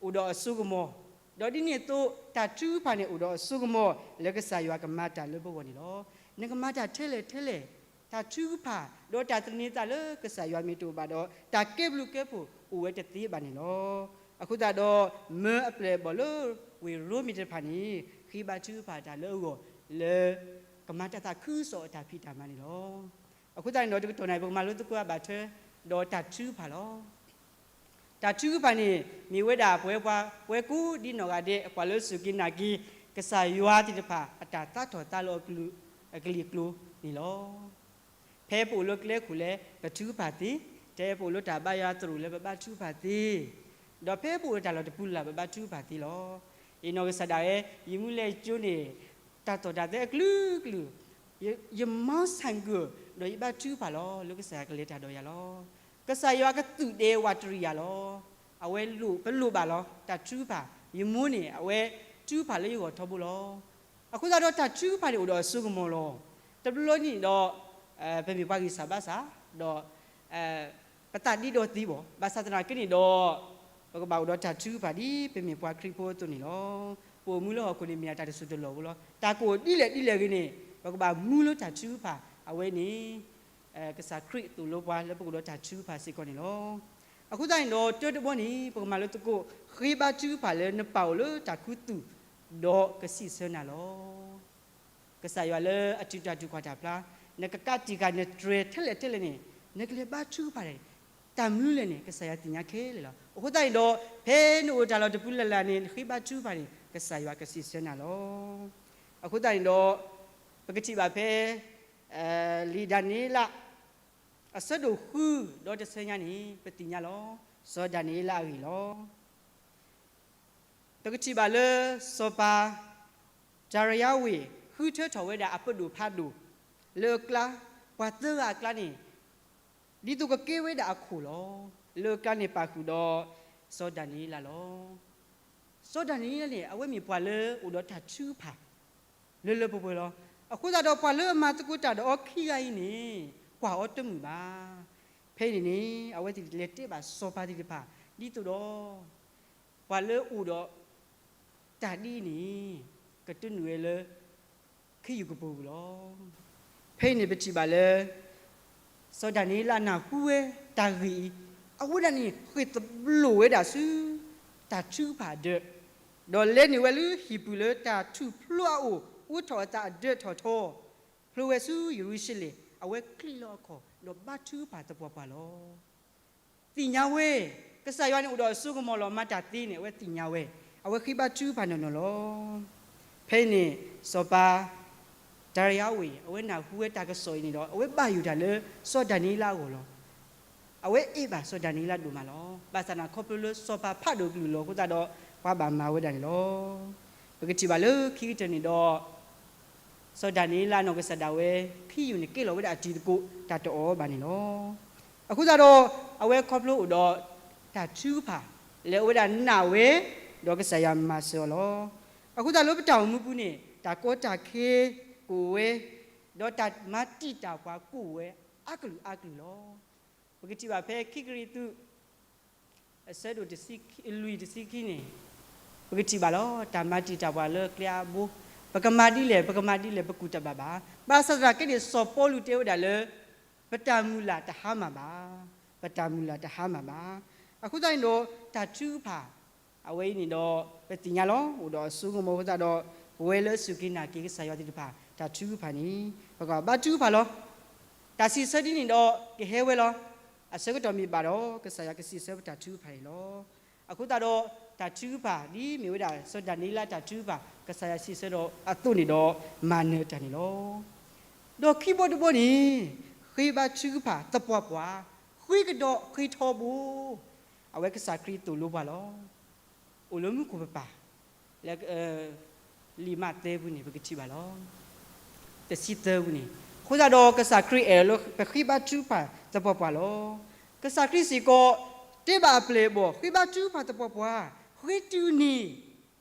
အိၣ်ဒီးအစိကမီၤ, ဒီးဒ်န့ၣ်အသိး တၢ်ထုကဖၣ်န့ၣ်အိၣ်ဒီးအစိကမီၤ လၢကစၢ်ယွၤကမၤတၢ်လၢပဂီၢ်န့ၣ်လီၤ. နကမၤတၢ်ထဲလဲၣ်ထဲလဲၣ်, တၢ်ထုကဖၣ် ဒီးတၢ်သန့ၤသးလၢကစၢ်ယွၤမ့ၢ်တအိၣ်ဘၣ်ဒီး တၢ်ကဲဘျုးကဲဖှိၣ်အိၣ်ဝဲတသ့ဘၣ်န့ၣ်လီၤ. အဃိသတးဒီး မၢအပျဲၢ်အဘီၣ်လၢဝ့ၢ်ရိမ့ၤတဖၣ်န့ၣ် ဃ့ဘါထုကဖၣ်တၢ်လၢအဂီၢ်လၢ ကမၤတၢ်သးခုကစီၣ်အတၢ်ဖံးတၢ်မၤန့ၣ်လီၤ. အဃိသတးန့ၣ်ဒီး တကတီၢ်န့ၣ် ပကမၤလိသကိးဘၣ်ထွဲဒီးတၢ်ထုကဖၣ်လီၤ. တၢ်ထုကဖၣ်န့ၣ် မ့ၢ်ဝဲဒၣ်ပဝဲပှၤ ပဝဲကိးဒ်နီၢ်ဂၤဒဲး ပှၤလၢစူၢ်က့ၤနာ်က့ၤ ကစၢ်ယွၤသ့ၣ်တဖၣ် အတၢ်သးထီၣ်သးလီၤအကလုာ်အကလုာ်အကျိၤန့ၣ်လီၤ. ဖဲပအိၣ်လၢကျဲခိၣ်လဲ ပထုကဖၣ်သ့, ဖဲပအိၣ်လၢတၢ်ဘါယွၤသရိာ်လၢပဘါထုကဖၣ်သ့, ဒီးဖဲပအိၣ်လၢတၢ်လီၢ်တပူၤလၢ်လၢ် ပဘါထုကဖၣ်သ့လီၤ. ယနီၢ်ကစၢ်ဒၣ်ဝဲ ယမူယလဲၤကၠိန့ၣ် တၢ်သီၣ်တၢ်သဲအကလုာ်ကလုာ် ယမၤဆၣ်ဂၢၢ် ဒီးယဘါထုကဖၣ်လီၤ လၢကစၢ်ယွၤကလဲၤတၢ်ဒီးယၤလီၤ. ကစၢ်ယွၤကသူၣ်ဒဲဝးတရံးယၤလီၤ. အဝဲလိၣ် ပလိၣ်ဘၣ်လီၤ တၢ်ထုကဖၣ်, ယမိၢ်န့ၣ် အဝဲထုကဖၣ်လၢယဂီၢ်ထီဘိလီၤ. အဃိသတးဒီးတၢ်ထုကဖၣ်န့ၣ်အိၣ်ဒီးအစိကမီၤလီၤ. တဘျီဘျီန့ၣ်ဒီး ပမ့ၢ်ပှၤဂံၢ်စၢ်ဘါစၢ် ဒီး ပသးဒ့ဒီသ့ဘၣ်. ဘၣ်ဆၣ်သနာ်က့န့ၣ်ဒီး ပကဘၣ်အိၣ်ဒီးတၢ်ထုကဖၣ်ဒ်ပမ့ၢ်ပှၤခရံာ်ဖိအသိးန့ၣ်လီၤ. ပအိၣ်မူလၢဟီၣ်ခိၣ်န့ၣ် မ့ၢ်ဒၣ်တၢ်တစိၢ်တလီၢ်ဖိလီၤ. တၢ်ကအိၣ်ဒ်လဲၣ်ဒ်လဲၣ်ဂ့ၤန့ၣ် ပကဘၣ်မူလၢတၢ်ထုကဖၣ် အဝဲန့ၣ် ကစၢ်ခရံာ်သိၣ်လိပှၤလၢပကအိၣ်ဒီးတၢ်ထုကဖၣ်စ့ၢ်ကီးန့ၣ်လီၤ. အဃိသတးန့ၣ်ဒီး တၢတဘီန့ၣ် ပကမၤလိသကိး ဃ့ဘါထုကဖၣ်လၢနပာ်အိၣ်လၢတၢ်ခူသူၣ် ဒီးကစံးဆၢနၤလီၤ. ကစၢ်ယွၤလၢအထုးတၢ်ထုးကွၢ်တၢ်ဖျါ, နကကးတံာ်ဃာ်နတြဲၤထဲလဲၣ်ထဲလဲၣ်န့ၣ် နကလဲၤဘါထုကဖၣ်န့ၣ် တၢ်မနုၤလဲၣ်န့ၣ် ကစၢ်ယွၤသ့ၣ်ညါခဲလၢာ်လီၤ. အဃိသတးန့ၣ်ဒီး ဖဲနအိၣ်တၢ်လီၢ်တပူၤလၢ်လၢ်န့ၣ် နဃ့ဘါထုကဖၣ်န့ၣ် ကစၢ်ယွၤကစံးဆၢနၤလီၤ. အဃိသတးန့ၣ်ဒီး ပကထံၣ်ဘၣ်ဖဲ လံာ်ဒၤနံးယ့လး အဆၢဒိၣ်ဃု ဒီးတဆၢညါန့ၣ် ပသ့ၣ်ညါလီၤ. စီၤဒၤနံးယ့လးအဂ့ၢ်လီၤ. ပကထံၣ်ဘၣ်လၢ စီၤပၤ ဒၤရံယါဝ့ၢ် ဃုထၢထီၣ်ဝဲဒၣ်အပဒိၣ်ဖးဒိၣ် လၢအကျါ ပှၤသၢဂၤအကျါန့ၣ် ဒ်သိးကကဲဝဲဒၣ်အခိၣ်လီၤ. လၢအကျါန့ၣ်ပာ်ဃုာ်ဒီး စီၤဒၤနံးယ့လးလီၤ. စီၤဒၤနံးယ့လးန့ၣ် အဝဲမ့ၢ်ပှၤလၢအိၣ်ဒီးတၢ်ထုကဖၣ် လၢလၢပှဲၤပှဲၤလီၤ. အဃိသတးဒီး ပှၤလၢအမၤသကိးတၢ်ဒီးအီၤခံဂၤအံၤန့ၣ် ကွၢ်အီၤတမုာ်ဘၣ်. ဖဲအံၤန့ၣ်န့ၣ် အဝဲသ့ၣ်လဲၤတဲဘၣ်စီၤပၤသ့ၣ်တဖၣ် ဒ်သိးဒီး ပှၤလၢအအိၣ်ဒီးတၢ်ဒ်အံၤန့ၣ် ကတိၢ်နီၣ်ဝဲလၢ ခ့ယုၢ်ကပူၤပူၤလီၤ. ဖဲအံၤန့ၣ်ပထံၣ်ဘၣ်လၢ စီၤဒၤနံးယ့လးနၢ်ဟူဝဲတၢ်ဂ့ၢ်အံၤ, အဝဲဒၣ်န့ၣ်ဃ့ၢ်သဘျိၣ်ဝဲဒၣ်ဆူ တၢ်ထုကဖၣ်ဒၢး, ဒီးလဲၤနုာ်ဝဲလၢဟံၣ်ပူၤလၢတၢ်ထူၣ်ဖျိအအိၣ် အူထီၣ်အသးအဒၢးထီၣ်ထီ, ဖျိဝဲဆူယရူၤၡလ့ၣ်, အဝဲချံးလီၤအခီၣ် ဒီးဘါထုကဖၣ်သပှၢ်ပှၢ်လီၤ. သ့ၣ်ညါဝဲ ကစၢ်ယွၤန့ၣ်အိၣ်ဒီးအစိကမီၤလီၤ. မၤတၢ်သ့န့ၣ် အဝဲသ့ၣ်ညါဝဲ, အဝဲဃ့ဘါထုကဖၣ်နီၢ်နီၢ်လီၤ. ဖဲအံၤန့ၣ် စီၤပၤ တၤရံယၤဝံၤ အဝဲနၢ်ဟူဝဲတၢ်ကစီၣ်အံၤန့ၣ်ဒီး အဝဲဘၣ်ယိၣ်တၢ်လၢစီၤဒၤနံးယ့လးအဂီၢ်လီၤ. အဝဲအဲၣ်ဘၣ်စီၤဒၤနံးယ့လးဒိၣ်မးလီၤ. ဘၣ်ဆၣ်န့ၣ်ခီဖျိလၢစီၤပၤဖးဒိၣ်ကလုၢ်လီၤအဃိသတးဒီး ပှၤဘၣ်မၤဝဲဒၣ်န့ၣ်လီၤ. ပကထံၣ်ဘၣ်လၢခံကတၢၢ်န့ၣ်ဒီး စီၤဒၤနံးယ့လးနီၢ်ကစၢ်ဒၣ်ဝဲ ခ့ယုၢ်န့ၣ်ကဲလီၤဝဲဒၣ်အတံၤသကိး တၢ်တအီၣ်ဘၣ်န့ၣ်လီၤ. အဃိသတးဒီး အဝဲခီဖျိအိၣ်ဒီးတၢ်ထုကဖၣ် လၢအဝဲဒၣ်နာ်ဝဲ ဒီးကစၢ်ယွၤမၤစၢၤအီၤလီၤ. အဃိသတးလၢပတၢ်အိၣ်မူပူၤန့ၣ် တၢ်ကီတၢ်ခဲကအိၣ်ဝဲ, ဒီးတၢ်မၤတံာ်တာ်ပှၤကအိၣ်ဝဲ အါကလုာ်အါကလုာ်လီၤ. ပကထံၣ်ဘၣ်ဖဲခံကရံၣ်သူး အဆၢဒိၣ်တဆံ လွံၢ်တဆံခံန့ၣ် ပကထံၣ်ဘၣ်လီၤ. တၢ်မၤတံာ်တာ်ပှၤလၢကျဲအါဘိ, ပကမၤဒ်လဲၣ် ပကမၤဒ်လဲၣ် ပကူၣ်တဘၣ်ဘၣ်. ဘၣ်ဆၣ်သနာ်က့န့ၣ် စီၤပီလူးတဲဝဲဒၣ်လၢ ပတၢ်မုၢ်လၢ်တဟါမၢ်ဘၣ်, ပတၢ်မုၢ်လၢ်တဟါမၢ်ဘၣ်. အဃိသတးန့ၣ်ဒီး တၢ်ထုကဖၣ် အဝဲအံၤန့ၣ်ဒီး ပသ့ၣ်ညါလီၤ. အိၣ်ဒီးအစိကမီၤအဃိသတးဒီး ပဝဲလၢအစူၢ်က့ၤနာ်က့ၤကစၢ်ယွၤသ့ၣ်တဖၣ် တၢ်ထုကဖၣ်န့ၣ် ပကဘါထုကဖၣ်လီၤ. တၢ်စံးဆၢဒ်န့ၣ်ဒီး ကဟဲဝဲလီၤ. အဆၢကတီၢ်မ့ၢ်ဘၣ်ဒီး ကစၢ်ယွၤကစံးဆၢပတၢ်ထုကဖၣ်န့ၣ်လီၤ. အဃိသတးဒီး တၢ်ထုကဖၣ် ဒ်မ့ၢ်ဝဲဒၣ် စီၤဒၤနံးယ့လးတၢ်ထုကဖၣ် ကစၢ်ယွၤစံးဆၢဒီးအသိးန့ၣ်ဒီး မၤနၢၤတၢ်န့ၣ်လီၤ. ဒီးခံဘီတဘီန့ၣ် ဃ့ဘါထုကဖၣ်သပှၢ်ပှၢ်, ဃ့ကဒီးဃ့ထီဘိ, အဝဲကစၢ်ခရံာ်သိၣ်လိပှၤလီၤ. အိၣ်လၢမူခိၣ်ပပၢ် လၢ လံာ်မးသဲပူၤန့ၣ် ပကထံၣ်ဘၣ်လီၤ. တဆံသၢပူၤန့ၣ်, အဃိသတးဒီးကစၢ်ခရံာ်အဲၣ်လီၤလၢပဃ့ဘါထုကဖၣ်သပှၢ်ပှၢ်လီၤ. ကစၢ်ခရံာ်စ့ၢ်ကီး တဲဘၣ်အပျဲၢ်အဘီၣ် ဃ့ဘါထုကဖၣ်သပှၢ်ပှၢ်, ဃ့တုၤန့ၣ်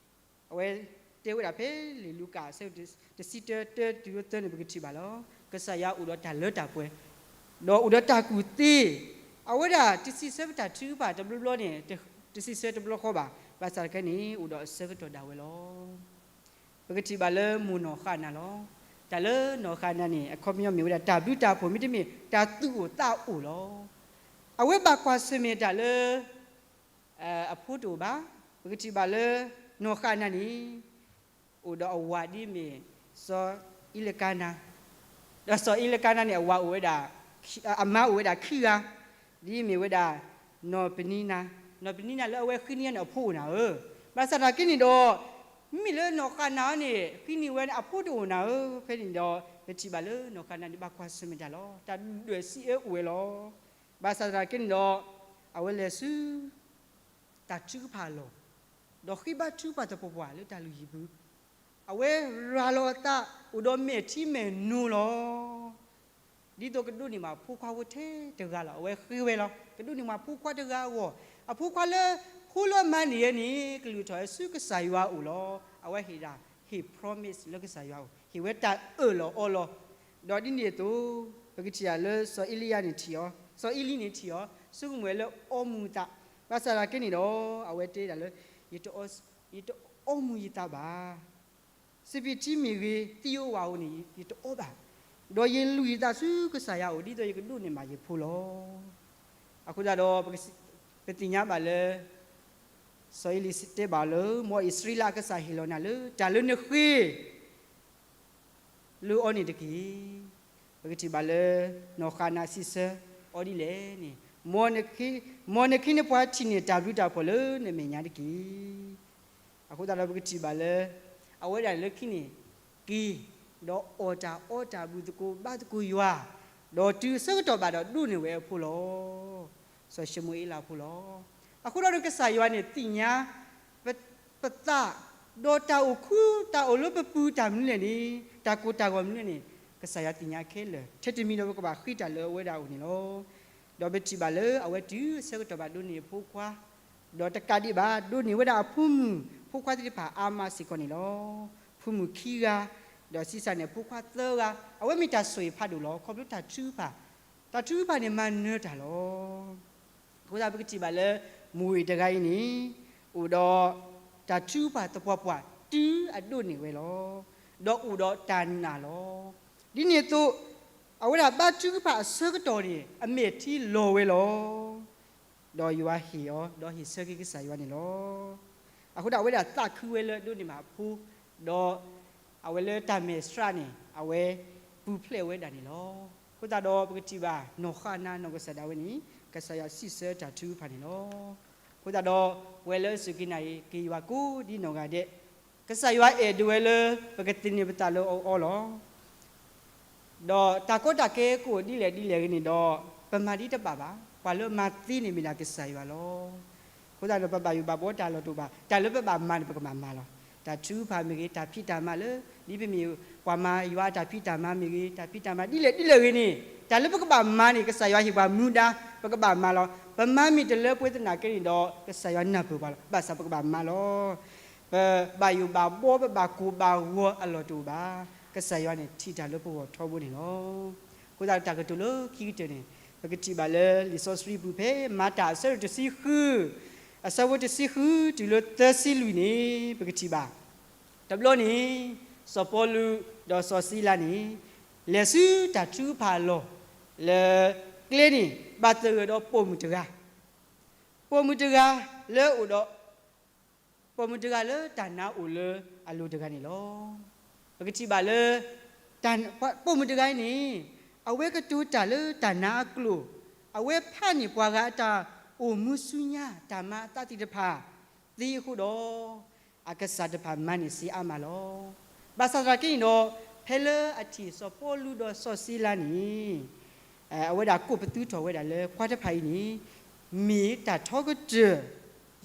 အဝဲတဲဝဲဒၣ်ဖဲလံာ်လူၤကၣ် အဆၢဒိၣ်တဆံတၢ တၢတုၤသၢန့ၣ် ပကထံၣ်ဘၣ်လီၤ. ကစၢ်ယွၤအိၣ်ဒီးတၢ်လၢတၢ်ပှဲၤ, ဒီးအိၣ်ဒီးတၢ်ကူၣ်သ့, အဝဲဒၣ်တစံးဆၢပတၢ်ထုကဖၣ်တဘျီဘျီန့ၣ်, တစံးဆၢတဘျီဃီဘၣ်. ဘၣ်ဆၣ်တခါန့ၣ် အိၣ်ဒီးအဆၢကတီၢ်ဒၣ်ဝဲလီၤ. ပကထံၣ်ဘၣ်လၢမိၢ်နီၢ်ဃးနၤလီၤ. တၢ်လၢနီၢ်ဃးနၤန့ၣ် အခီပညီမ့ၢ်ဝဲဒၣ် တၢ်ဘျုးတၢ်ဖှိၣ် မ့တမ့ၢ်တၢ်သူၣ်အိၣ်သးအိၣ်လီၤ. အဝဲဘၣ်ကွၢ်ဆၢၣ်မဲာ်တၢ်လၢ အဖိတအိၣ်ဘၣ်. ပကထံၣ်ဘၣ်လၢ နီၢ်ဃးနၤန့ၣ် အိၣ်ဒီးအဝၤဒ်မ့ၢ် စီၤအ့လကါနၤ, ဒီးစီၤအ့လကါနၤန့ၣ် အဝၤအိၣ်ဝဲဒၣ်, အမါအိၣ်ဝဲဒၣ်ခံဂၤ, ဒ်မ့ၢ်ဝဲဒၣ် နီၢ်ပနံနၤ, နီၢ်ပနံနၤလၢအဝဲဃ့န့ၢ်န့ၣ် အဖိအိၣ်နၤဧၢ. ဘၣ်ဆၣ်သနာ်က့န့ၣ်ဒီး မ့မ့ၢ်လၢနီၢ်ဃးနၤန့ၣ် ဃ့န့ၢ်ဝဲန့ၣ် အဖိတအိၣ်နၤဧၢ. ဖဲန့ၣ်ဒီး ပထံၣ်ဘၣ်လၢနီၢ်ဃးနၤန့ၣ် ဘၣ်ကွၢ်ဆၢၣ်မဲာ်တၢ်လီၤ. တၢ်ဒုၣ်ဒွဲၣ်စံးအၢအိၣ်ဝဲလီၤ. ဘၣ်ဆၣ်သနာ်က့န့ၣ်ဒီး အဝဲလဲၤဆူ တၢ်ထုကဖၣ်အလီၢ်, ဒီးဃ့ဘါထုကဖၣ်သပှၢ်ပှၢ်လၢတၢ်လုၢ်ဟံၣ်ပူၤ, အဝဲရၤလီၤအသး အိၣ်ဒီးမဲာ်ထံမဲာ်နိလီၤ. ဒ်သိးကဒိးန့ၢ်ဘၣ်ဖိခွါဖိထဲတဂၤလီၤ. အဝဲဃ့ဝဲလီၤ. ကဒိးန့ၢ်ဘၣ်ဖိခွါတဂၤအဂီၢ်, အဖိခွါလၢ ဖိလၢအမၤန့ၢ်ဝဲန့ၣ် ကလုၢ်ထီၣ်ဝဲဆူကစၢ်ယွၤအအိၣ်လီၤ. အဝဲဟ့ၣ်ဒၣ် ဟ့ၣ် promise လၢကစၢ်ယွၤအအိၣ်, ဟ့ၣ်ဝဲတၢ်အၢၣ်လီၤအီလီၤ. ဒီးဒ်န့ၣ်အသိး ပကထံၣ်ယၤလၢစီၤအ့လံယၤန့ၣ်ထံၣ်အီၤ, စီၤအ့လံန့ၣ်ထံၣ်အီၤ ဆိကမိၣ်ဝဲလၢအီမူၤသး, ဘၣ်ဆၣ်သနာ်က့န့ၣ်ဒီး အဝဲတဲဒၣ်လၢ ယတအီမူၤယသးဘၣ်. စပံးထံမ့ၢ်ဂ့ၤ သံဧိၤဝၣ်ဧိၤန့ၣ် ယတအီဘၣ်, ဒီးယလူၢ်ယသးဆူကစၢ်ယွၤအအိၣ် ဒ်သိးယကဒိးန့ၢ်ဘၣ်ယဖိလီၤ. အဃိသတးဒီး ပသ့ၣ်ညါဘၣ်လၢ စီၤအ့လံတဲဘၣ်လၢ မ်အံၣ်စရ့လးအကစၢ်ဟ့ၣ်လီၤနၤလၢ တၢ်လၢနဃ့ လၢအီၤန့ၣ်တက့ၢ်. ပကထံၣ်ဘၣ်လၢ နီၢ်ဃၤနၤစံးဆၢအီၤဒ်လဲၣ်န့ၣ်, မ်နခ့နပှၤထံၣ်န့ၢ်တၢ်ဘျုးတၢ်ဖှိၣ်လၢနမဲာ်ညါတက့ၢ်. အဃိသတးဒီးပကထံၣ်ဘၣ်လၢ အဝဲဒၣ်လၢခံန့ၣ် က့ၤ ဒီးအီၣ်တၢ်အီတၢ် ဘူၣ်သကိးဘါသကိးယွၤ, ဒီးတုၤအဆၢကတီၢ်ဘၣ်ဒီးဒိးန့ၢ်ဝဲအဖိလီၤ. စီၤၡမူၤအ့လးအဖိလီၤ. အဃိဒီးကစၢ်ယွၤန့ၣ် သ့ၣ်ညါ ပသး, ဒီးတၢ်အိၣ်ခူ တၢ်အိၣ်လၢပပူၤတၢ်မနုၤလဲၣ်န့ၣ်, တၢ်ကိၢ်တၢ်ဂီၤမနုၤလဲၣ်န့ၣ်, ကစၢ်ယွၤသ့ၣ်ညါခဲလၢာ်, ထဲတမံၤဒီးပကဘၣ်ဃ့တၢ်လၢအဝဲဒၣ်အအိၣ်န့ၣ်လီၤ. ဒီးပထံၣ်ဘၣ်လၢအဝဲတုၤအဆၢကတီၢ်ဘၣ်ဒိးန့ၢ်အဖိခွါ, ဒီးတကးဒံးဘၣ် ဒိးန့ၢ်ဝဲဒၣ်အဖိမုၣ်ဖိခွါသ့ၣ်တဖၣ်အါမးစ့ၢ်ကီးန့ၣ်လီၤ. ဖိမုၣ်ခံဂၤ, ဒီးဆံးစၢ်န့ၣ် အဖိခွါသၢဂၤ, အဝဲမ့ၢ်တၢ်ဆိၣ်ဂ့ၤဖးဒိၣ်လီၤ. ခီဖျိတၢ်ထုကဖၣ်, တၢ်ထုကဖၣ်န့ၣ်မၤနၢၤတၢ်လီၤ. အဃိသတးပကထံၣ်ဘၣ်လၢ မိၢ်အ့ၣ်တဂၤအံၤန့ၣ် အိၣ်ဒီးတၢ်ထုကဖၣ်သပှၢ်ပှၢ် တုၤအဒိးန့ၢ်ဝဲလီၤ. ဒီးအိၣ်ဒီးတၢ်နာ်လီၤ. ဒ်န့ၣ်အသိး အဝဲဒၣ်ဘါထုကဖၣ်အဆၢကတီၢ်န့ၣ် အမဲာ်ထံလီၤဝဲလီၤ. ဒီးယွၤဟ့ၣ်အီၤ, ဒီးဟ့ၣ်ဆၢက့ၤကစၢ်ယွၤန့ၣ်လီၤ. အဃိသတး အဝဲဒၣ်သးခုဝဲလၢအဒိးန့ၢ်ဘၣ်အဖိ, ဒီးအဝဲလၢတၢ်မဲာ်ဆှးန့ၣ် အဝဲပူၤဖျဲးဝဲဒၣ်န့ၣ်လီၤ. အဃိသတးဒီးပကထံၣ်ဘၣ် နီၢ်ဃၣ်နါနီၢ်ကစၢ်ဒၣ်ဝဲန့ၣ် ကစၢ်ယွၤစံးဆၢတၢ်ထုကဖၣ်န့ၣ်လီၤ. အဃိသတးဒီး ပဝဲလၢစူၢ်က့ၤနာ်က့ၤယွၤကိးဒ်နီၢ်ဂၤဒဲး, ကစၢ်ယွၤအဲၣ်ဒိးဝဲလၢ ပကသန့ၤပသးလၢအီၤလီၤ. ဒီးတၢ်ကီတၢ်ခဲကအိၣ်ဒ်လဲၣ်ဒ်လဲၣ်ဂ့ၤန့ၣ်ဒီး ပမၤဒ်တဘၣ်ဘၣ်. ပှၤလၢမၤသ့န့ၣ်မ့ၢ်ဒၣ်ကစၢ်ယွၤလီၤ. အဃိသတးဒီး ပဘၣ်ယိၣ်ဘၣ်ဘှီတၢ်လီၢ်တအိၣ်ဘၣ်. တၢ်လၢပဘၣ်မၤန့ၣ် ပကဘၣ်မၤလီၤ. တၢ်ထုကဖၣ်မ့ၢ်ဂ့ၤ, တၢ်ဖံးတၢ်မၤလၢ ဒ်ပမ့ၢ်ပှၤမၤယွၤအတၢ်ဖံးတၢ်မၤမ့ၢ်ဂ့ၤ, တၢ်ဖံးတၢ်မၤဒ်လဲၣ်ဒ်လဲၣ်ဂ့ၤန့ၣ်, တၢ်လၢပကဘၣ်မၤန့ၣ် ကစၢ်ယွၤဟ့ၣ်ပှၤမူဒါ ပကဘၣ်မၤလီၤ. ပမၤမ့ၢ်တလၢပှဲၤသနာ်က့န့ၣ်ဒီး ကစၢ်ယွၤနၢ်ပၢၢ်ပှၤလီၤ. ဘၣ်ဆၣ်ပကဘၣ်မၤလီၤ. ပဘၣ်ယိၣ်ဘၣ်ဘှီ ပဘၣ်ကိၢ်ဘၣ်ဂီၤအလီၢ်တအိၣ်ဘၣ်. ကစၢ်ယွၤန့ၣ်ထံၣ်တၢ်လၢပဂီၢ်ထီဘိန့ၣ်လီၤ. အဃိသတးတၢ်ကတိၤလၢခံကတၢၢ်န့ၣ် ပကထံၣ်ဘၣ်လၢလံာ်စီဆှံပူၤဖဲ မၤတၢ်အဆၢဒိၣ်တဆံဃု, အဆၢဖိတဆံဃုတုၤလၢသၢဆံလွံၢ်န့ၣ် ပကထံၣ်ဘၣ်. တဘျီန့ၣ် စီၤပီလူးဒီးစီၤစံလၤန့ၣ် လဲၤဆူတၢ်ထုကဖၣ်အလီၢ် လၢကျဲန့ၣ် ဘၣ်သဂၢၢ်ဒီးပိာ်မုၣ်တဂၤ, ပိာ်မုၣ်တဂၤလၢအိၣ်ဒီး ပိာ်မုၣ်တဂၤလၢတၢ်နါအိၣ်လၢအလိၤတဂၤန့ၣ်လီၤ. ပကထံၣ်ဘၣ်လၢ ပိာ်မုၣ်တဂၤအံၤန့ၣ် အဝဲကတိၤတၢ်လၢတၢ်နါအကျိာ်, အဝဲဖးန့ၢ်ပှၤဂၤအတၢ်အိၣ်မူဆူညါ တၢ်မၤအသးသ့ၣ်တဖၣ်သ့အဃိဒီး အကစၢ်တဖၣ်မၤန့ၢ်စ့အါမးလီၤ. ဘၣ်ဆၣ်သနာ်က့န့ၣ်ဒီး ဖဲလၢအထံၣ်စီၤပီလူးဒီးစီၤစံလၤန့ၣ် အဝဲဒၣ်ကိးပသူထီၣ်ဝဲဒၣ်လၢ ပှၤတဖၣ်အံၤန့ၣ် မ့ၢ်တၢ်ထီကတၢၢ်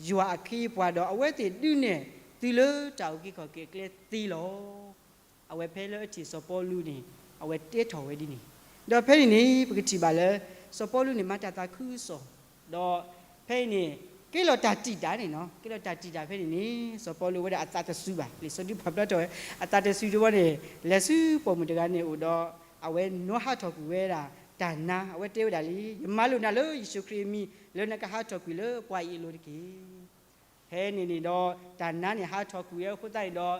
ယွၤအခ့အပှၤဒီး အဝဲသ့ၣ်ဒုးနဲၣ်သုလၢတၢ်အုၣ်က့ၤခီၣ်က့ၤအကျဲသ့လီၤ. အဝဲဖဲလၢအထံၣ်စီၤပီလူးန့ၣ် အဝဲတဲထီၣ်ဝဲဒ်န့ၣ်, ဒီးဖဲန့ၣ်န့ၣ် ပကထံၣ်ဘၣ်လၢ စီၤပီလူးန့ၣ် မၤတၢ်သးခုကစီၣ်, ဒီးဖဲအံၤန့ၣ် ကဲလီၤတၢ်တံာ်တာ်န့ၣ်, ကဲလီၤတၢ်တံာ်တာ်ဖဲန့ၣ်န့ၣ် စီၤပီလူးဝဲဒၣ်အသးတစူၤဘၣ်. လံာ်စီဆှံပာ်ဖျါထီၣ်ဝဲ အသးတစူၤတဘျီန့ၣ် လဲၤဆူပိာ်မုၣ်တဂၤန့ၣ်အိၣ်ဒီး အဝဲနီၤဟးထီၣ်ကွံာ်ဝဲဒၣ်တၢ်နါ, အဝဲတဲဝဲဒၣ်လံ, ယမၤလိာ်နၤလၢယ့ၣ်ၡူးခရံာ်အမံၤ လၢနကဟးထီၣ်ကွံာ်လၢပှၤအံၤအလိၤတက့ၢ်. ဖဲန့ၣ်န့ၣ်ဒီး တၢ်နါန့ၣ်ဟးထီၣ်ကွံာ်ဝဲအဃိသတးန့ၣ်ဒီး